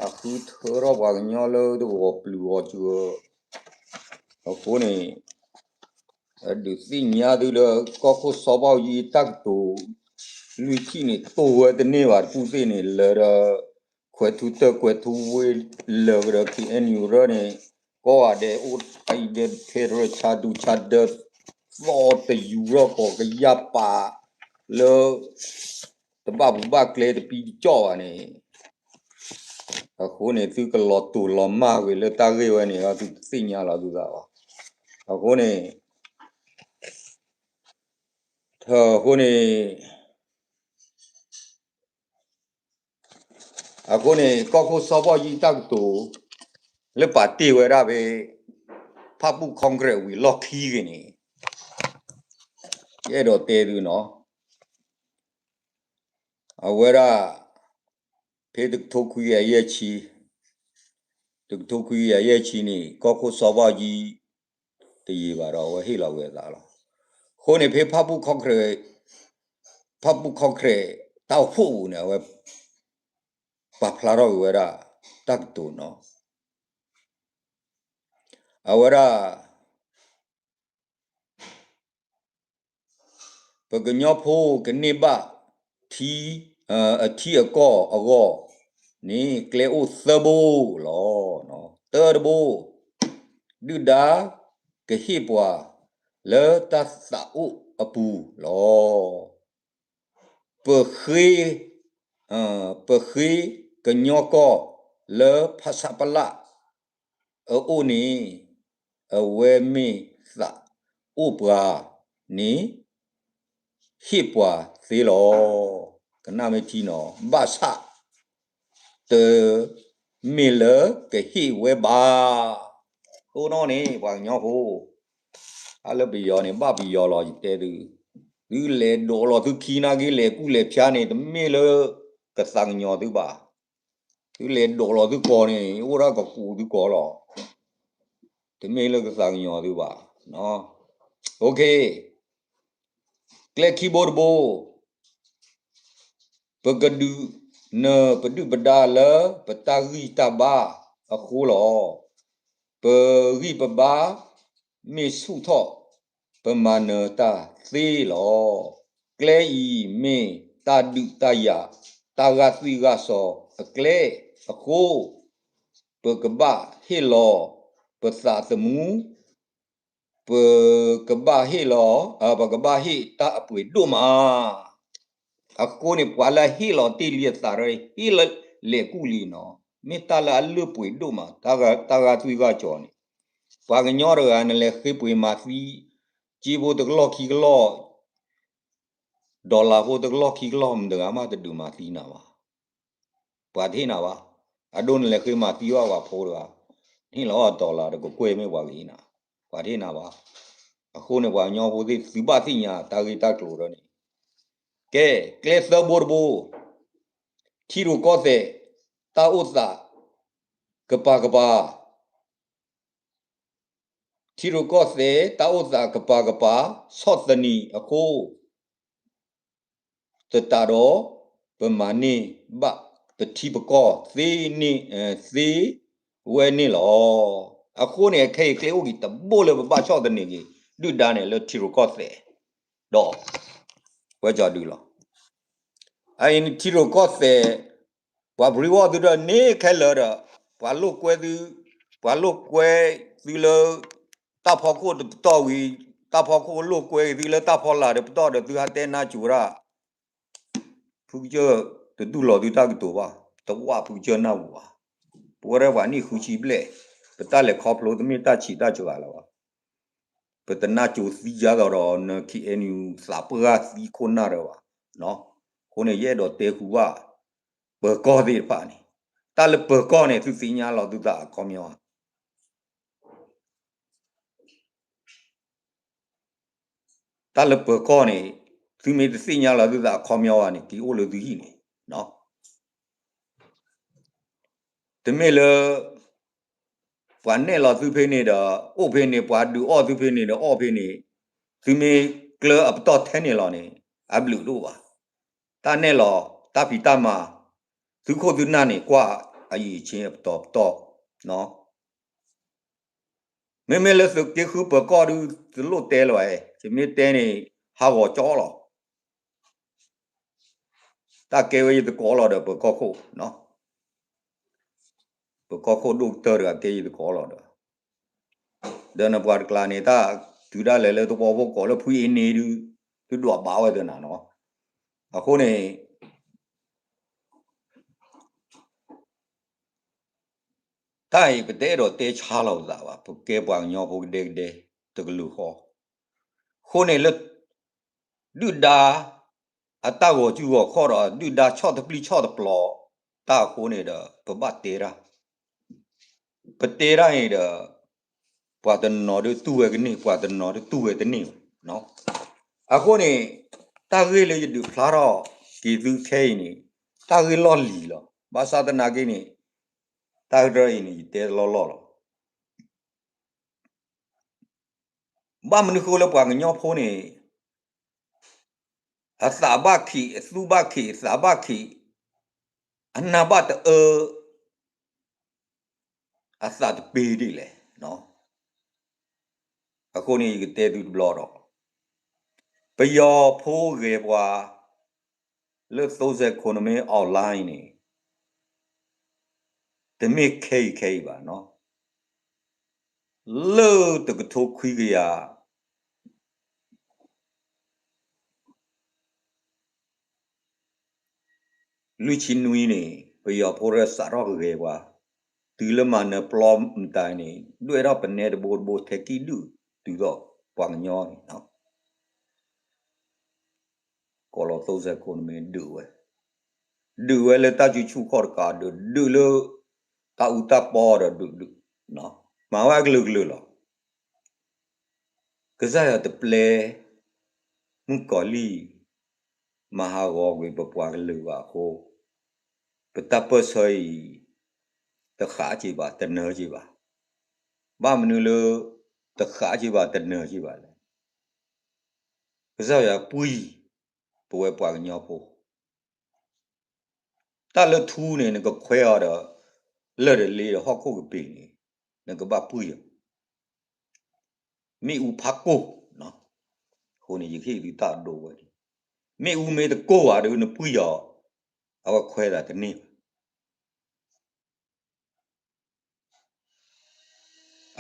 အဃုထၢထီၣ်ပှၤကညီလၢတဂီၤပျုၤဂီၤစှၤ အဃိန့ၣ် အဒုးသ့ၣ်ညါသုလၢ ကီၢ်ခိၣ်စီၤဘၣ်ယံၤတၢ်ကတိၤ လွံၢ်ထံၣ်န့ၣ် တိၢ်ဝဲတန့ၢ်ဘၣ်တကူၣ်သ့ၣ်န့ၣ် လၢဒီး ခွဲးထူတၢၢ်ခွဲးထူဝ့ၢ်လၢကဒီး ခ့ၣ်အဲၣ်ယူၣ်ရၢန့ၣ် ကီၢ်ဂၤဒဲးအိၣ်အံၤဒီး federal ဆါဒူဆါဒၢ သီၣ်တယူၤထီၣ်ကီးကယၢ်ပာ်လၢ တဘၣ်ပူၤဘၣ်ကျဲတပံတကၠီၣ်ဘၣ်န့ၣ် အဃိန့ၣ် သုကလီၤတိာ်လီၤမၢ်ကွံာ်လၢတၢ်ဂ့ၢ်ဝဲန့ၣ် သုတသ့ၣ်ညါလီၤသုသးဘၣ်. အဃိန့ၣ် အဃိန့ၣ် အဃိန့ၣ် ကီၢ်ခိၣ်စီၤဘၣ်ယံၤတၢ်ကတိၤ လၢပာ်တ့ၢ်ဝဲဒၣ်ဖဲ ဖၣ်ပူၣ် Congress ဝံၤလီၢ်ခံဂ့ၤန့ၣ် ယအဲၣ်ဒိးတဲသုနီၤ အဝဲဒၣ် ဖဲတကထိခွံကယၤယဲၢ်ဆံ, တကထိခွံကယၤယဲၢ်ဆံန့ၣ် ကီၢ်ခိၣ်စီၤဘၣ်ယံၤ တယံာ်ဘၣ်ဒီး အဝဲဟ့ၣ်လီၤဝဲအသးလီၤ. အဃိန့ၣ် ဖဲဖၣ်ပူၣ် Congress, ဖၣ်ပူၣ် Congress တၢ်အိၣ်ဖှိၣ်ပူၤန့ၣ် အဝဲ ပာ်ဖျါထီၣ်က့ၤဝဲဒၣ် တၢ်ကတိၤနီၤ အဝဲဒၣ် ပကညီဖိကန့ၢ်ဘၣ်ထံ, အထံအကီၢ်အဂီၢ်န့ၣ် ကျဲအိၣ်သၢဘိလီၤ. တၢတဘိ, ဒုၣ်ဒါကဟ့ၣ်ပှၤလၢတၢ်သးအိၣ်အပူၤလီၤ. ပဃ့, ပဃ့ကညီကီၢ်လၢဖဆပလ အအိၣ်န့ၣ် အဝဲမ့ၢ်သးအိၣ်ပှၤန့ၣ် ဟ့ၣ်ပှၤသ့လီၤ. ကနၣ်မ့ၢ်ထံနီၤ ဘၣ်ဆၣ် တမ့ၢ်လၢကဟ့ၣ်ဝဲဘၣ်. အဃိန့ၣ် ပှၤကညီဖိ အါလၢပယီၤန့ၣ် ဘၣ်ပယီၤလီၤ ယတဲသု, သုလဲၤဒိးလီၤသုခံနာ်က့ လဲၤကူၣ်လဲၤဖၠါန့ၣ် တမ့ၢ်လၢကသးကညီၤသုဘၣ်. သုလဲၤဒိးလီၤသုကီၢ်န့ၣ် အိၣ်ဒၣ်ကကူးသုကီၢ်လီၤ. တမ့ၢ်လၢကသးကညီၤသုဘၣ်. ကျဲခံဘိတဘိ ပကဒုးနၢၤပဒုၣ်ပဒါလၢ ပတၢ်ဂံၢ်တၢ်ဘါအဃိလီၤ. ပဂံၢ်ပဘါမ့ၢ်ဆူၣ်ထီၣ် ပမၤနၢၤတၢ်သ့လီၤ. ကျဲအံၤမ့ၢ်တၢ်ဒုးတၢ်ယၤ တၢ်ဂာ်သွံၣ်ဂာ်စီၤအကျဲအဃိ ပကဘၣ်ဟ့ၣ်လီၤပသးသမူ ပကဘၣ်ဟ့ၣ်လီၤ, ပကဘၣ်ဟ့ၣ်တၢ်အပှ့ၤဒိၣ်မး. အဃိန့ၣ် ပှၤလၢဟ့ၣ်လီၤတ့ၢ်လံအသးရၢ ဟ့ၣ်လီၤလဲၤကူၣ်လံနီၤ, မ့ၢ်တၢ်လၢအလၢၢ်ပှ့ၤဒိၣ်မး, တၢ်ဂာ်သွံၣ်ဂာ်စီၤန့ၣ်, ပှၤကညီတဂၤနလဲၤဃ့ပှ့ၤမၤသံ, ကၠ့ဖိတကလီၢ်ခံကလီၢ် dollar ဖိတကလီၢ်ခံကလီၢ် မတဂၤမးတဒုးမၤသံနၤဘၣ်. ပှၤတဟ့ၣ်နၤဘၣ်. အဒိနလဲၤဃ့မၤသံဘၣ်ပှၤဖိတဂၤ, နဟ့ၣ်လီၤအီၤ dollar တကကွဲၢ်မ့ၢ်ပှၤကဟ့ၣ်နၤ, ပှၤတဟ့ၣ်နၤဘၣ်. အဃိန့ၣ် ပှၤကညီဖိသ့ၣ် သုဘၣ်သ့ၣ်ညါတၢ်ဂ့ၢ်တၢ်ကျိၤဒီးန့ၣ်, ကဲ, ကျဲသၢဘိတဘိ, ထံရူၢ်ကီၢ်သဲး တၢ်အိၣ်သး ကပၤကပၤ ထံရူၢ်ကီၢ်သဲး တၢ်အိၣ်သးကပၤကပၤ ဆီၣ်သနံးအဃိ, သတးဒီး ပမၤန့ၢ်ဘၣ်ပထံပကီၢ်သ့န့ၣ်, သ့ဝဲန့ၣ်လီၤ. အဃိန့ၣ် အခဲအံၤကျဲအိၣ်က့ၤတဘိလၢပဘၣ်ဆီၣ်သနံးက့ၤ ဒုၣ်ဒါန့ၣ်လၢထံရူၢ်ကီၢ်သဲး ဒီး ဝဲကၠီဒုလီၤ. အအံၤန့ၣ်ထံရူၢ်ကီၢ်သဲး ပှၤပရံဝီၢ်သုဒီးန့ၣ်ခဲလၢာ်ဒီး ပှၤလိာ်ကွဲသု, ပှၤလိာ်ကွဲသုလၢ တၢ်ဖီခိၣ်တပတီၢ်ဝံၤ, တၢ်ဖီခိၣ်လိာ်ကွဲသုလၢတၢ်ဖီလာ်တပတီၢ်ဒီး သုဟးတဲနါစိၤဒၣ် ဖုကစၢၢ်တတူၢ်လိာ်သုတၢ်ကတိၤဘၣ်, တဝၣ်ဖုကစၢၢ်နၢ်ပူၤဘၣ်. ပဝဲဒၣ်ပှၤနံၣ်ဃုဆံဘျဲၣ်, ပတၢ်လဲၤခီဖျိတမ့ၢ်တၢ်ဆံးတၢ်စှၤလၢၤဘၣ်. ပတနၢ်ကၠိသံယါသီဒီး န ခ့ၣ်အဲၣ်ယူၣ် သးပှၢ်သံခိၣ်နၢ်ဒီးဘၣ်. အဃိန့ၣ် ယအဲၣ်ဒိးတဲဃုာ်ဘၣ် ပၢၤကီၢ်သ့ၣ်တဖၣ်န့ၣ်, တၢ်လၢပၢၤကီၢ်န့ၣ် သုသ့ၣ်ညါလီၤသုသးအခီပညီဧါ. တၢ်လၢပၢၤကီၢ်န့ၣ် သုမ့ၢ်တသ့ၣ်ညါလီၤသုသးအခီပညီဘၣ်န့ၣ် က့ၤအိၣ်လၢသုဟံၣ်န့ၣ်, တမ့ၢ်လၢ ပှၤနဲၣ်လီၤသုဖဲန့ၣ်ဒီး အိၣ်ဖဲန့ၣ် ပှၤဒုးအီၣ်သုဖဲန့ၣ်ဒီးအီၣ်ဖဲန့ၣ်, သုမ့ၢ်ကျၢအပတီၢ်ထဲန့ၣ်လီၤန့ၣ် အဘျုးတအိၣ်ဘၣ်. တၢ်နဲၣ်လီၤ တၢ်ဖံးတၢ်မၤ သုခိၣ်သုနၢ်န့ၣ် ကွၢ်အယံာ်အဆ့အပတီၢ်ပတီၢ်, မ့မ့ၢ်လၢသုးက့ဃုပၢၤကီၢ်ဒုး တလိၣ်တဲလၢၤဘၣ်, ယမ့ၢ်တဲန့ၣ် ဟးဂီၤကၠီလီၤ. တၢ်ကဲဝဲယသကိးလီၤဒီး ပၢၤကီၢ်ခိၣ်, ပၢၤကီၢ်ခိၣ်ဒိၣ်ကတၢၢ်တဂၤကဲယသကိးလီၤဒီး, ဒီးနပှၤတကျါန့ၣ် တၢ်တုၤဒၣ်လဲာ်လၢသဝီဖိကိးလၢဖှံအ့န့ၣ်ဒုး သုဒွးဘၣ်ဝဲသနာ်နီၤ. အဃိန့ၣ် တၢ်အံၤပတအဲၣ်ဒိးတဲဆါလီၤပသးဘၣ်, ပကဲပှၤကညီဖိကဒဲကဒဲ တကလုာ်ဃီ, အဃိန့ၣ်လၢ ဒုၣ်ဒါ အတၢ်ဂီၤစုဂီၤခီၣ်ဒီး ဒုၣ်ဒါဆီၣ်တပျံၤဆီၣ်တပျီၤ တၢ်အဃိန့ၣ်ဒီး ပဘၣ်တဲတၢ်, ပတဲတၢ်န့ၣ်ဒီး ပှၤတနီၤဒုးတူၢ်ဝဲကန့ၢ် ပှၤတနီၤဒုးတူၢ်ဝဲတန့ၢ်ဘၣ်. အဃိန့ၣ် တၢ်ဂ့ၢ်လၢယဒုးဖျါထီၣ်က့ၤသုခဲအံၤန့ၣ် တၢ်ဂ့ၢ်လီၢ်လံၤလီၤ. ဘၣ်ဆၣ်သနာ်က့န့ၣ် တၢ်ကရၢအံၤန့ၣ် ယတဲလီၢ်လီၢ်လီၤ. ဘၣ်မနုၤဃိလၢပှၤကညီဖိန့ၣ် အသးဘၣ်ခံး အသူဘၣ်ခံး အသးဘၣ်ခံး အနၢ်ဘၣ်တအၢ အသးတပ့ၤဒ်လဲၣ်. အဃိန့ၣ် ယကတဲသုတဘျီဒီး ပယီၤဖိဂဲၤပှၤ လၢသိစဲးခိၣ်နမ့ၢ် online န့ၣ် တမ့ၢ်ခဲအံၤခဲအံၤဘၣ်နီၤ, လၢတကထိခွံကယၤ လွံၢ်ဆံနွံန့ၣ် ပယီၤဖိရဲစးထီၣ်ကဂဲၤပှၤ, တုၤလၢမၤနၢၤပျီမတၤန့ၣ် ဒွဲၣ်ထီၣ်ပနဲတဘိတဘိထဲကံၣ်ဒုၣ် တုၤထီၣ်ပှၤကညီန့ၣ် ကိးလီၤသိစဲးခိၣ်နမ့ၢ်ဒုးဝဲ, ဒုးဝဲလၢတၢ်စုဆူၣ်ခီၣ်တကးဒုး ဒုးလၢတၢ်အူတၢ်ပီဒီးဒုးဒုး, မၤဝဲအကလုာ်ကလုာ်လီၤ. ကစၢ်ယွၤတပျဲ မုၣ်ကီၤလံၢ် မၤဟးဂီၤကွံာ်ပပှၤကလုာ်ဘၣ်အဃိ, ပတၢ်ပၢၢ်ဆၢအံၤ တဃးက့ၤဘၣ် တနၢၤက့ၤဘၣ်. ဘၣ်မနုၤလၢ တဃးက့ၤဘၣ် တနၢၤက့ၤဘၣ်လဲၣ်. ကစၢ်ယွၤပှံၢ် ပဝဲပှၤကညီဖိ တၢ်လၢထူန့ၣ် နကခွဲးအီၤဒီး လၢၢ်တလ့ဒီးဟီၣ်ခိၣ်ကပ့ၤန့ၣ် နကဘၣ်ပှံၢ်အီၤ, မ့ၣ်အူဖးကိၢ်, အဃိန့ၣ် ယကဟ့ၣ်သုတၢ်အဒိဝဲန့ၣ်, မ့ၣ်အူမ့ၢ်တကိၢ်ဘၣ်ဒီး နပှံၢ်အီၤ အဝဲခွဲးသးတန့ၢ်ဘၣ်.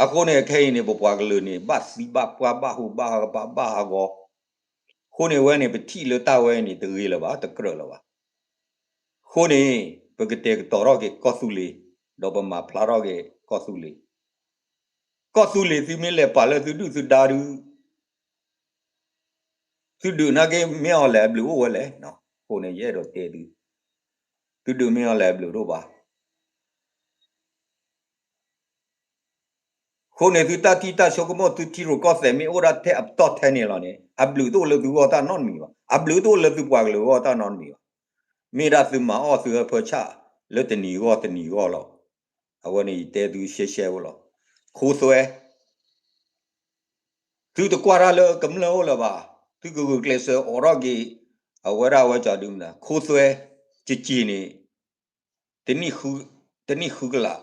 အဃိန့ၣ် ခဲအံၤန့ၣ် ပပှၤကလုာ်န့ၣ် ဘၣ်သံဘၣ်ပှၢ် ဘၣ်ဟူးဘၣ်ဟး ဘၣ်ဟးဂီၤ, အဃိန့ၣ် ဝဲန့ၣ် ပထံၣ်လၢတၢ်ဝဲန့ၣ် တဂ့ၤလၢၤဘၣ် တကြၢးလၢၤဘၣ်. အဃိန့ၣ် ပကတဲာ်ကတီၤထီၣ်က့ၤကီၢ်သူလ့ၤ, ဒီးပမၤဖျါထီၣ်က့ၤကီၢ်သူလ့ၤ, ကီၢ်သူလ့ၤသုမ့ၢ်လဲၤပာ်လၢသုဒုၣ်သုဒါဒုး သုဒုးနာ်က့ မ့ၢ်အီၤလဲၣ်အဘျုးအိၣ်ဝဲလဲၣ်. အဃိန့ၣ် ယအဲၣ်ဒိးတဲသု, သုဒုးမ့ၢ်အီၤလဲၣ်အဘျုးတအိၣ်ဘၣ်. အဃိန့ၣ် သုတၢ်ထံၣ်တၢ်ဆိကမိၣ် သုထံရူၢ်ကီၢ်သဲးမ့ၢ်အိၣ်ဒၣ်ထဲအပတီၢ်ထဲန့ၣ်လီၤန့ၣ် အဘျုးတအိၣ်လၢသုဂီၢ်တၢ်နီတမံၤဘၣ်, အဘျုးတအိၣ်လၢသုပှၤကလုာ်ဂီၢ်တၢ်နီတမံၤဘၣ်. မ့ၢ်ဒၣ်သုမၤအီၣ်သုဟၢဖၢဆၣ်လၢတနံၤဂီၢ်တနံၤဂီၢ်လီၤ. အဝဲန့ၣ်ယတဲသုရှဲရှဲဖိလီၤ. ခိသွဲ သုတကွၢ်တၢ်လၢကမျၢၢ်အိၣ်လၢၤဘၣ်, သုကဂုာ်ကျဲးစၢးအိးထီၣ်က့ၤ အဝဲဒၣ်အဝဲကၠီဒုမနၤ ခိသွဲ ကက့ၤန့ၣ် တနံၣ်ဃုကလး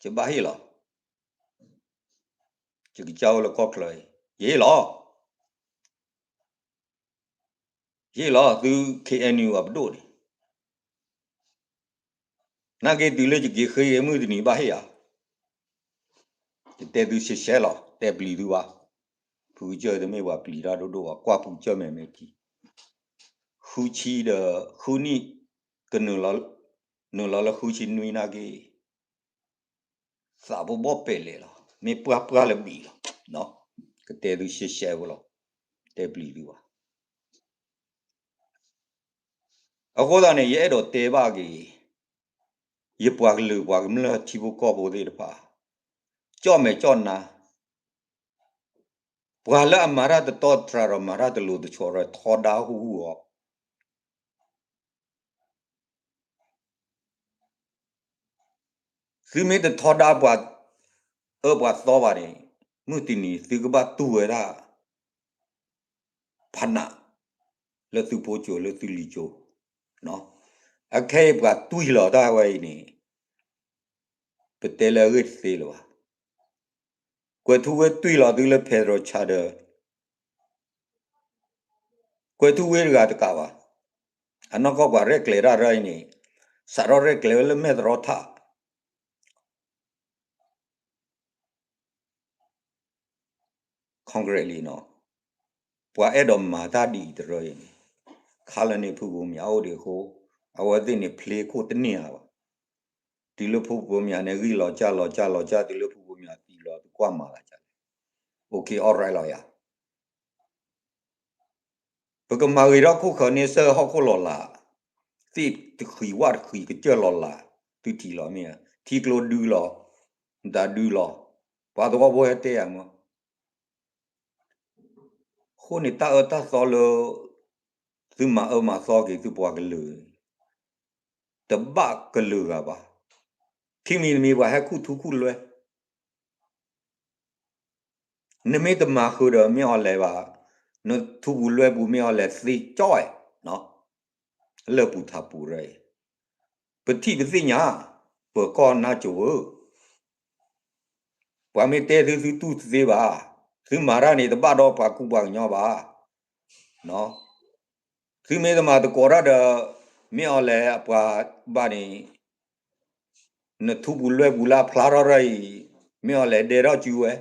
ယဘၣ်ဟ့ၣ်လီၤ. ယကစၢ်အိၣ်လၢကီၢ်ချၢအံၤ ယဟ့ၣ်လီၤ. ယဟ့ၣ်လီၤ သု ခ့ၣ်အဲၣ်ယူၣ် အပဒိၣ်န့ၣ် နာ်က့တုၤလၢယက့ၤဃ့အမုၢ်တနံၤဘၣ်ဟ့ၣ်ဧါ. ယတဲသုရှဲရှဲလီၤ တဲပျံၤသုဘၣ်. ဖုကစၢၢ်တမ့ၢ်ပှၤပျံၤတၢ်ဒိၣ်ဒိၣ်ဘၣ် ကွၢ်ဖုကစၢၢ်မဲာ်မဲာ်ထံ ဃုဆံဒီး ဃုနံၣ် ကနုာ်လီၤ နုာ်လီၤလၢဃုဆံနွံနာ်က့ သးပဘီၣ်ပဲာ်လဲၣ်လီၤ မ့ၢ်ပှၢ်ပှၢ်လၢဘံၣ်လီၤ. ကတဲသုရှဲရှဲဖိလီၤ. တဲပျံၤသုဘၣ်. အဃိသတးန့ၣ် ယအဲၣ်ဒိးတဲဘၣ်က့ၤ ယပှၤကလုာ်ပှၤကမျၢၢ်ထံဖိကီၢ်ဖိသ့ၣ်တဖၣ်, ကၠီၣ်မဲာ်ကၠီၣ်နါ, ပှၤလၢအမၤတၢ်တတီတတြၢ်ဒီးမၤတၢ်တလိၤတဆီးဒီးထီဒါဟူဟူအီၤ, သုမ့ၢ်တထီဒါပှၤအၢပှၤသီဘၣ်န့ၣ်, မုၢ်တနံၤသုကဘၣ်တူၢ်ဝဲဒၣ် ဖးနး လၢသုဖိကၠိလၢသုလံၤကၠိ, အခဲအံၤပှၤတွံၢ်လီၤတၢ်ဝဲအံၤန့ၣ်, ပတဲလၢအဂ့ၢ်တသ့လၢၤဘၣ်. ကွဲၤထူဝ့တွံၢ်လီၤသုလၢ federal charter, ကွဲၤထူဝ့တဂၤတကးဘၣ်. အနီၢ်ကီၢ်ပှၤရဲၣ်ကျဲၤတၢ်ရၢအံၤန့ၣ်, စးထီၣ်ရဲၣ်ကျဲၤဝဲလၢမဲၢ်သရီထး Congress လံနီၤ, ပှၤအဲၣ်ဒိးမၤတၢ်ဒ်အံၤတရၢအံၤန့ၣ်, ခါလၢန့ၣ်ဖုဘိမၠးအိၣ်ဒံးအဃိ, အဝဲသ့ၣ်န့ၣ် play ခိၣ်တန့ၢ်ဧါဘၣ်. တုၤလၢဖုဘိမၠးန့ၣ် ဂံၢ်လီၤကၢ်လီၤကၢ်လီၤကၢ် တုၤလၢဖုဘိမၠးသံလီၤ သုကွၢ်မၤသးဒ်လဲၣ်. OK, all right လီၤယၤ. ပကမၤဂ့ၤထီၣ်ခိၣ်ဃၢၤန့ဆၢၣ်ဟီၣ်ခိၣ်လီၤလး, သ့ၣ်တဃံးဝၣ်တဃံးကစၢၢ်လီၤလး, သုထံၣ်လီၤမ့ၢ်ဧါ, ထံကျိဒုလီၤ, မတၤဒုလီၤ, ပှၤသဝီဖိဟဲတဲယၤမ့ၢ် အဃိန့ၣ်တၢ်အၢတၢ်သီလၢ သုမၤအၢမၤသီက့ၤသုပှၤကလုာ်, တဘၣ်ကလုာ်ဂၤဘၣ်. ခံမံၤတမံၤပှၤဟဲခူၣ်ထူခူၣ်လွဲ, နမ့ၢ်တမၤဃုာ်ဒီးမ့ၢ်အီၤလဲၤဘၣ်, နထူပူၤလွဲပူၤမ့ၢ်အီၤလဲၤသ့ကၠီၣ်ဝဲ, လၢပူၤထးပူၤရၢအံၤ, ပထံၣ်ပသ့ၣ်ညါ, ပၢၤကီၢ်နါစိၤဧၢ, ပှၤမ့ၢ်တဲသုသုတူၢ်တသ့ဘၣ်, သုမၤတၢ်န့ၣ်တဘၣ်ဒီးပှၤကူပှၤကညီဘၣ်. သုမ့ၢ်တမၤသကိးတၢ်ဒီး မ့ၢ်အီၤလဲၤအပှၤဘၣ်န့ၣ်, နထူပူၤလွဲပူၤလၢအဖျါထီၣ်တၢ်အံၤ, မ့ၢ်အီၤလဲၤဒဲထီၣ်စုဝဲ,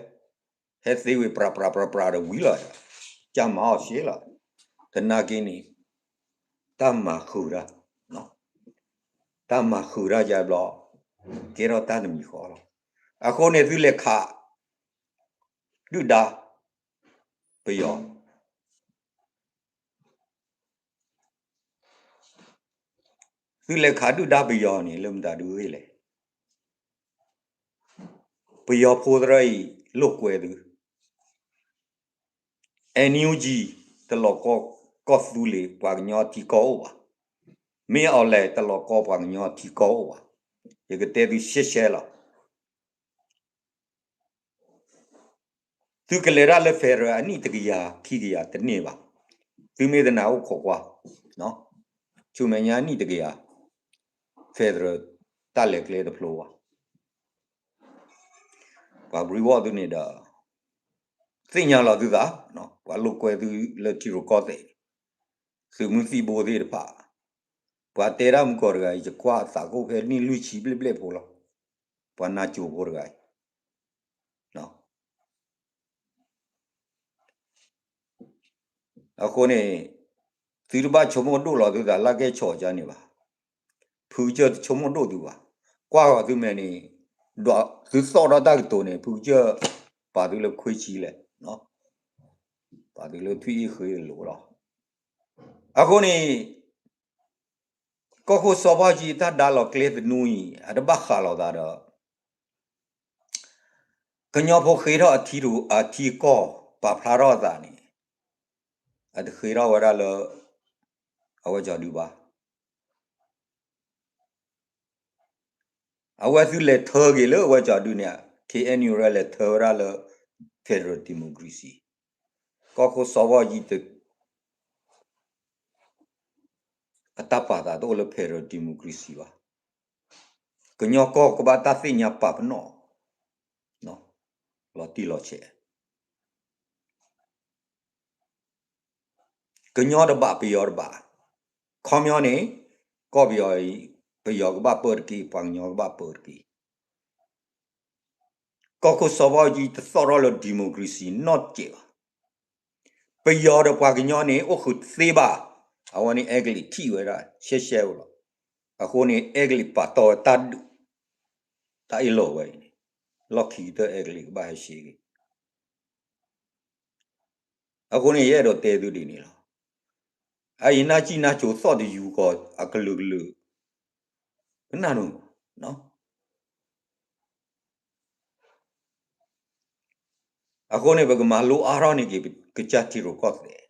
ဟဲသ့ဝံၤပြးပြးပြးပြးဒီးဝံၤလီၤ, ကမၤအီၤရှဲလီၤ. သနာ်က့န့ၣ် တၢ်မၤဃုာ်တၢ်, တၢ်မၤဃုာ်တၢ်ယါဘျီ, ကဲထီၣ်တၢ်တမံၤဃီလီၤ. အဃိန့ၣ်သုလဲၤခး ဒုၣ်ဒါ ပယီၤ, သုလဲၤခးဒုၣ်ဒါပယီၤန့ၣ် လၢမတၤဒုဂ့ၢ်လဲၣ်. ပယီၤဖိသရၢအံၤ လိာ်ကွဲသု, NUG တလီၤကီကီၢ်သူလ့ၤ ပှၤကညီထံကီၢ်အိၣ်ဘၣ်, မ့ၢ်အီၤလဲၤတလီၤကီပှၤကညီထံကီၢ်အိၣ်ဘၣ်, ယကတဲသုရှဲရှဲလီၤ. သုကလဲၤတၢ်လၢ federal အနံၣ်တကယၤခံကယၤတန့ၢ်ဘၣ်, သုမ့ၢ်တနာ်အိၣ်ခိးကွၢ်, ဆူမဲာ်ညါအနံၣ်တကယၤ federal တၢ်လဲၤကျဲတဖျိဘၣ်. ပှၤ reward သုန့ၣ်ဒီး သ့ၣ်ညါလီၤသုသး, ပှၤလိာ်ကွဲသုလၢထံရူၢ်ကီၢ်သဲး, သုးမုၢ်သံၣ်ဘိသ့ၣ်တဖၣ်, ပှၤတဲတၢ်မုၢ်ကီၢ်တဂၤအံၤ ယကွၢ်အသးကိၣ်ဖဲနံၣ်လွံၢ်ဆံဘျဲၣ်ဘျဲၣ်ဖိလီၤ, ပှၤနါစိၤဖိတဂၤအံၤ အဃိန့ၣ် သုတဘၣ်ဆိကမိၣ်ဒိၣ်လီၤသုသးလၢကဲဆီၣ်ကါန့ၣ်ဘၣ်. ဖုကစၢၢ်တဆိကမိၣ်ဒိၣ်သုဘၣ်. ကွၢ်ဂီၤသုမဲာ်န့ၣ်, ဒီးသုသီၣ်ထီၣ်တၢ်ကတိၤန့ၣ် ဖုကစၢၢ်ပာ်သုလၢခွ့ဆံလဲၣ်, ပာ်သုလၢထွံၣ်အ့ၣ်ဃ့အလိၤလီၤ. အဃိန့ၣ် ကီၢ်ခိၣ်စီၤဘၣ်အူကၠံအတၢ်ဒါလီၤကျဲသနူအံၤ အတဘၣ်ဃးလိာ်သးဒီး ကညီဖိဃ့ထီၣ်အထံကီၢ်ပာ်ဖျါထီၣ်အသးန့ၣ် အတဃ့ထီၣ်ဝဲဒၣ်လၢ အဝဲကၠီၤဒုဘၣ်. အဝဲသုလဲၤထၢက့ၤလၢအဝဲကၠီၤဒုန့ၣ် KNU လဲၤထၢဝဲဒၣ်လၢ federal democracy. ကီၢ်ခိၣ်စီၤဘၣ်အူကၠံ အတၢ်ပာ်သးတအိၣ်လၢ federal democracy ဘၣ်. ကညီကီၢ်ကဘၣ်တၢ်သ့ၣ်ညါပာ်ပနီၣ် လီၤတံၢ်လီၤဆဲး. ကညီတဘၣ် ပယီၤတဘၣ်. ခီပညီန့ၣ် ကီၢ်ပယီၤအံၤ ပယီၤကဘၣ်ပၢတက့ၢ်, ပှၤကညီကဘၣ်ပၢတက့ၢ်. ကီၢ်ခိၣ်စီၤဘၣ်အူကၠံတသီၣ်ထီၣ်လၢ democracy နီတစဲးဘၣ်. ပယီၤဒီးပှၤကညီန့ၣ် အိၣ်ဃုာ်တသ့ဘၣ်. အဝဲန့ၣ်အဲကလံးထံၣ်ဝဲဒၣ် ရှဲရှဲဧိၤလီၤ. အဃိန့ၣ် အဲကလံးပာ်တီၢ်ဝဲတၢ်ဒုး တၢ်အ့ၣ်လိာ်ဝဲအံၤန့ၣ် လီၢ်ခံကတၢၢ်အဲကလံးကဘၣ်ဟဲရှဲက့ၤ အဃိန့ၣ် ယအဲၣ်ဒိးတဲသုဒ်န့ၣ်လီၤ. အအံၤနၢ်စံၣ်နၢ်စိၤသီၣ်တယူၤကီးအကလုာ်ကလုာ်, ကနၣ်နုၤ, အဃိန့ၣ် ပကမၤလိအါထီၣ်န့ၢ်က့ၤ ကစၢ်ထံရူၢ်ကီၢ်သဲး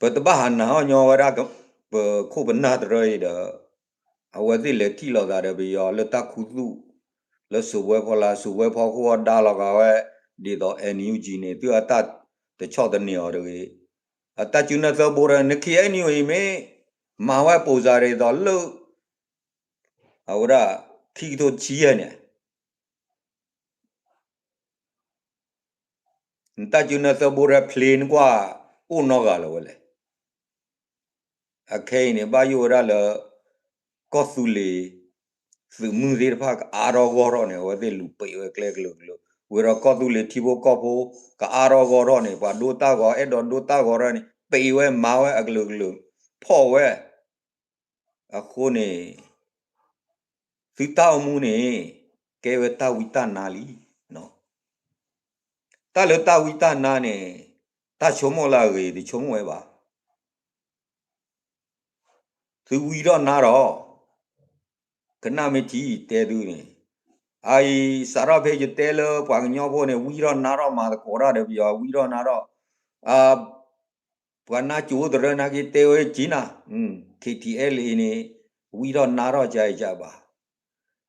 ပတဘၣ်ဟးနၤအီၣ်ညီဝဲဒၣ် ပခိၣ်ပနၢ်တရၢအံၤဒီး အဝဲသ့ၣ်လဲၤထံၣ်လိာ်သးဒီးပယီၤလၢတၢ်ခူသူၣ် လၢစူးဝဲဖီလာ် စူးဝဲဖီခိၣ်အီၣ်ဒါလီၤဂာ်ဝဲ ဒ်သိး NUG န့ၣ် သုအတၢ်တဆီၣ်သနံးအီၤတဂ့ၤ. အတၢ်စုနၢသၢဘိရၢ န KNU အံၤမ့ၢ် မၤဝဲပိာ်စးဒ်သိးလၢ အဝဲဒၣ် ခံကထိတဆံယဲၢ်န့ၣ် နတၢ်စုနၢသၢဘိရၢဖျ့နကွၢ် အိၣ်နီတဂၤလၢၤဝဲလဲၣ်. အခဲအံၤန့ၣ် ဘၣ်ယိၣ်ဝဲဒၣ်လၢ ကီၢ်သူလ့ၤ သုးမုၢ်သ့ၣ်တဖၣ်ကအါထီၣ်ဂီၢ်ထီၣ်န့ၣ် အဝဲသ့ၣ်လူၤပံးဝဲကျဲကလုာ်ကလုာ်, ဝံၤဒီးကီၢ်သူလ့ၤထံဖိကီၢ်ဖိ ကအါထီၣ်ဂီၢ်ထီၣ်န့ၣ် ပှၤဒိတၢ်ဂီၤ အဲၣ်ဒိးဒိတၢ်ဂီၤထီၣ်န့ၣ် ပံးဝဲမၤဝဲအကလုာ်ကလုာ် ဖီၣ်ဝဲ အဃိန့ၣ် သုတၢ်အိၣ်မူန့ၣ် ကဲဝဲတၢ်ဝံတၢ်နါလံ. တၢ်လၢတၢ်ဝံတၢ်နါန့ၣ် တၢ်ဆိကမိၣ်လၢအဂ့ၤ တဆိကမိၣ်ဝဲဘၣ်. သုဝံထီၣ်နါထီၣ်, ကနၣ်မ့ၢ်ထံတဲသုန့ၣ်, အအံၤ စးထီၣ်ဖဲယတဲလၢပှၤကညီဖိန့ၣ် ဝံထီၣ်နါထီၣ်မၤသကိးတၢ်ဒီးပယီၤ ဝံထီၣ်နါထီၣ်, ပှၤနါစိၤတရၢနာ်က့တဲဝဲက့ၤနၤ, KTLA န့ၣ် ဝံထီၣ်နါထီၣ်ကယကဘၣ်.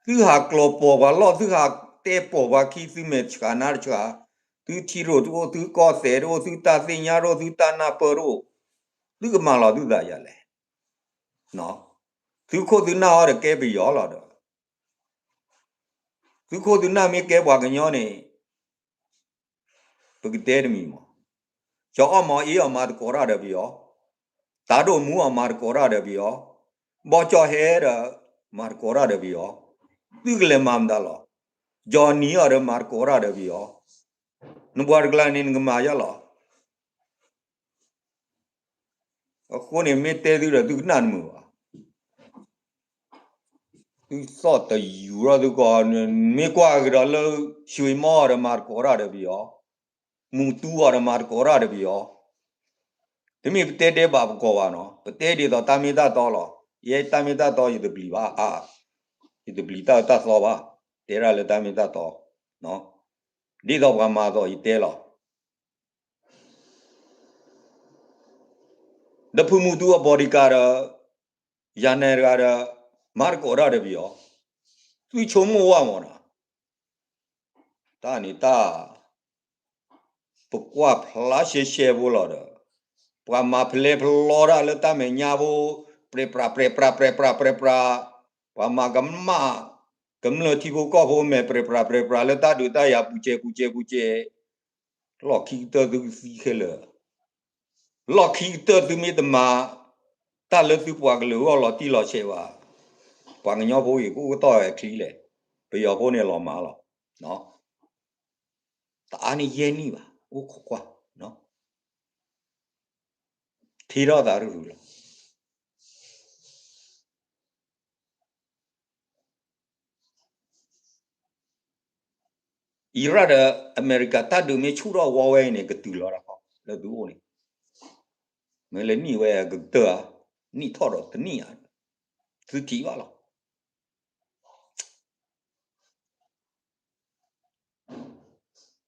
သုဟးကျိၤပိာ်ပှၤလီၢ် သုဟးတဲပိာ်ပှၤခံ သုမဲာ်ဆှးနါတဆှး, သုထံရူၢ်တအိၣ် သုကီၢ်သဲးတအိၣ် သုတၢ်သ့ၣ်ညါတအိၣ် သုတၢ်နၢ်ပၢၢ်တအိၣ်, သုကမၤလီၤသုသးယၤလဲၣ်. သုခိၣ်သုနၢ်အီၤဒီးကဲပယီၤလီၤဒီး သုခိၣ်သုနၢ်မ့ၢ်ကဲပှၤကညီန့ၣ် ပကတဲတမံၤမး, ကၠီအီၣ်မၤအ့အီၣ်မၤသကိးတၢ်ဒီးပယီၤ, တၢ်ဒိၣ်မူအီၣ်မၤသကိးတၢ်ဒီးပယီၤ, ဘီကၠီဟဲဒီး မၤသကိးတၢ်ဒီးပယီၤ, သုကလဲၤမၤမတၤလီၤ. ကၠီနံၤအီၣ်ဒီးမၤသကိးတၢ်ဒီးပယီၤ, နပှၤတကျါန့ၣ် နကမၤယါလီၤ. အဃိန့ၣ်မ့ၢ်တဲသုဒီးသုကနၣ်တမုာ်ဘၣ်. သုသီၣ်တယူၤထီၣ်သုကီး, မ့ၢ်ကွၢ်ကဒီးလၢ ရွှေမောဒီးမၤသကိးတၢ်ဒီးပယီၤ, မူတူအီၤဒီးမၤသကိးတၢ်ဒီးပယီၤ, တမ့ၢ်ပတဲတဲဘၣ်ပကိးဘၣ်နီၤ, ပတဲဒ်သိးတၢ်မ့ၢ်တၢ်တီလီၤ. ယဲတၢ်မ့ၢ်တၢ်တီယတပျံၤဘၣ်, ယတပျံၤတၢ်အၢတၢ်သီဘၣ်, တဲဒၣ်လၢတၢ်မ့ၢ်တၢ်တီ, ဒ်သိးပှၤမၤအသိးယတဲလီၤ. ဒီးဖုမူတူအ bodyguard ဒီး ယၤနဲတဂၤဒီး မၤသကိးတၢ်ဒီးပယီၤ, သုဆိကမိၣ်ဝဲမးနီၤ, တၢ်န့ၣ်တၢ် ပကွၢ်ဖျါရှဲရှဲဖိလီၤဒီး ပှၤမၤဖလဲဖလီတၢ်လၢတၢ်မဲာ်ညါဖိ, ပြဲးပြးပြဲးပြးပြဲးပြးပြဲးပြး, ပှၤမၤကမၣ် ကမျၢၢ်ထံဖိကီၢ်ဖိမဲာ်ပြဲးပြးပြဲးပြးလၢတၢ်ဒုးတၢ်ယၤပူၤစဲးပူၤစဲးပူၤစဲး, လီၢ်ခံကတၢၢ်သုကသံခဲလၢာ်, လီၢ်ခံကတၢၢ်သုမ့ၢ်တမၤ တၢ်လၢသုပှၤကလုာ်အဂီၢ်လီၤတံၢ်လီၤဆဲးဘၣ်, ပှၤကညီဖိအံၤကအိၣ်ကတီၢ်ဝဲချံလဲၣ်, ပယီၤဖိန့ၣ်လီၤမၢ်လီၤ. တအါန့ၢ်ယဲၢ်နံၣ်ဘၣ် အိၣ်ခိးကွၢ်, ထံထီၣ်သးတရူးလီၤ. အံၤရၣ်ဒီးအမဲရကၤတၢ်ဒုးမ့ၢ်ဆူၣ်ထီၣ်ဝီဝဲအံၤန့ၣ် ကတုၤလီၤတၢ်ခီလၢသုအိၣ်န့ၣ်, မ့ၢ်လၢနံၣ်ဝဲကကတၢၢ်ဧါ, နံၣ်ထီၣ်ဒီးတနံၣ်ဧါ, သုထံၣ်ဘၣ်လီၤ.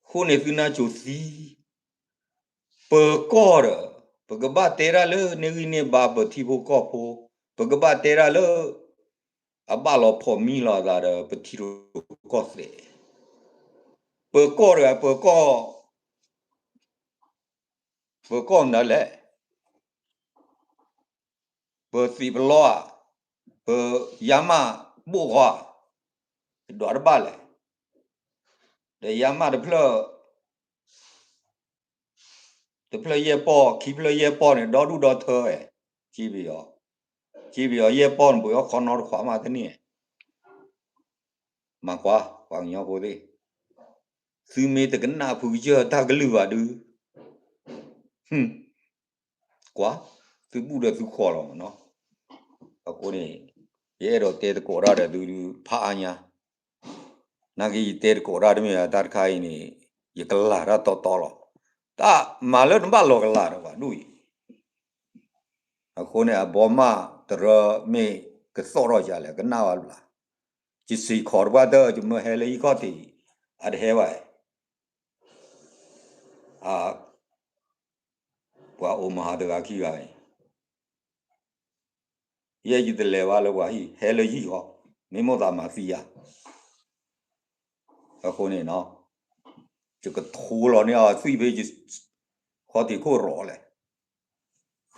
အဃိန့ၣ်သုနၢ်စိၤသံ, ပၢၤကီၢ်ဒီး ပကဘၣ်တဲတၢ်လၢန့ၢ်ဂံၢ်န့ၢ်ဘါပထံဖိကီၢ်ဖိ, ပကဘၣ်တဲတၢ်လၢ အဘၣ်လီၤဖိးမံလီၤအသးဒီးပထံရူၢ်ကီၢ်သဲး, ပၢၤကီၢ်ဒီး ပၢၤကီၢ်, ပၢၤကီၢ်မနုၤလဲၣ် ပသံးပလီဧါ, ပယါမးဘိၣ်ဃီဧါ, တဒွးတဘၣ်လဲၣ်, ဒီးယါမးတဖျၢၣ်, တဖျၢၣ်ယဲၢ်ပီၢ် ခံဖျၢၣ်ယဲၢ်ပီၢ်န့ၣ် ဒီဒူၣ်ဒီထၢဝဲ, က့ပယီၤ, က့ပယီၤယဲၢ်ပီၢ်န့ၣ် ပှ့ၤအီၣ်ခီနီတခွးမးတန့ၢ်, မၤကွၢ် ပှၤကညီဖိသ့ၣ်, သုမ့ၢ်တကနၣ်ဖုကစၢၢ်တၢ်ကလုၢ်ဘၣ်ဒုး ကွၢ်, သုဘူၣ်ဒီးသုဃီလီၤမးနီၤ. အဃိန့ၣ် ယအဲၣ်ဒိးတဲသကိးတၢ်ဒီးသုဖးအါညါ, နာ်က့ယတဲသကိးတၢ်တမ့ၢ်ဘၣ် တၢ်တခါအံၤန့ၣ် ယကလၤတၢ်တီတီလီၤ. တၢ်မၤလၢနဘၣ်လီၤကလၤဒီးပှၤဒ်အံၤ, အဃိန့ၣ် အဘီမးတရၢမ့ၢ်ကသီၣ်ထီၣ်ယၤလဲၣ် ကနၣ်ဘၣ်တဘျီ, ယစံးခီတပှၢ်တၢၢ် ယမၢဟဲလၢဟံၣ်ခီၣ်ထံး အတဟဲဘၣ်, ပှၤအိၣ်မၤဟးတဂၤခံဂၤအံၤ ယဲယတလဲၤဘၣ်လၢပှၤဟံၣ် ဟဲလၢယဟံၣ်ဃီ, မ့ၢ်မိၣ်သးမၤသံယၤ, အဃိန့ၣ် ယကထိလီၤန့ၢ်အီၤသွံၣ်ဖဲ ခီၣ်ထံးခိၣ်ရီၤလဲၣ်,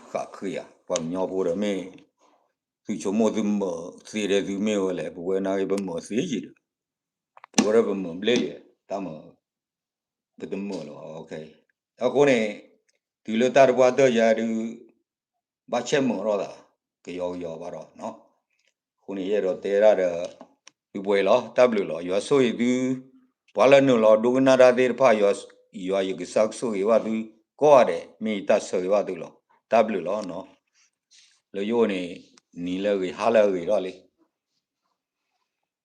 ဃးဃ့ဧါ ပှၤကညီဖိဒီးမ့ၢ် သုဆိကမိၣ်သုမၢသ့ဒီးသုမ့ၢ်ဝဲလဲၣ် ပဝဲနာ်က့ပမၢသ့ယံၤဒီး, ပဝဲဒၣ်ပမၢဘျ့လံ, တၢ်မၢ ပတမၢလၢၤဘၣ်, အဃိန့ၣ် တုၤလၢတၢ်တပှၢ်တၢၢ်ယၤဒုး ဘၣ်ဆဲးမၢထီၣ်သး ကယီကယီဘၣ်ဒီး, အဃိန့ၣ် ယအဲၣ်ဒိးတဲဒၣ်ဒီး သုပှဲၤလီၤ တၢ်ဘျုးလီၤ ယွၤဆိၣ်ဂ့ၤသု, ပှၤလၢနုာ်လီၤဒိကနၣ်တၢ်သ့ၣ်တဖၣ် ယွၤယကစၢ်ကဆိၣ်ဂ့ၤဘၣ်သုကိးဂၤဒဲး မ့ၢ်ယတၢ်ဆၢဂ့ၤဘၣ်သုလီၤ, တၢ်ဘျုးလီၤ, လၢယအိၣ်န့ၣ် နံၤလၢအဂ့ၤ ဟါလၢအဂ့ၤထီၣ်လံ,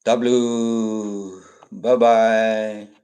တၢ်ဘျုး, bye bye.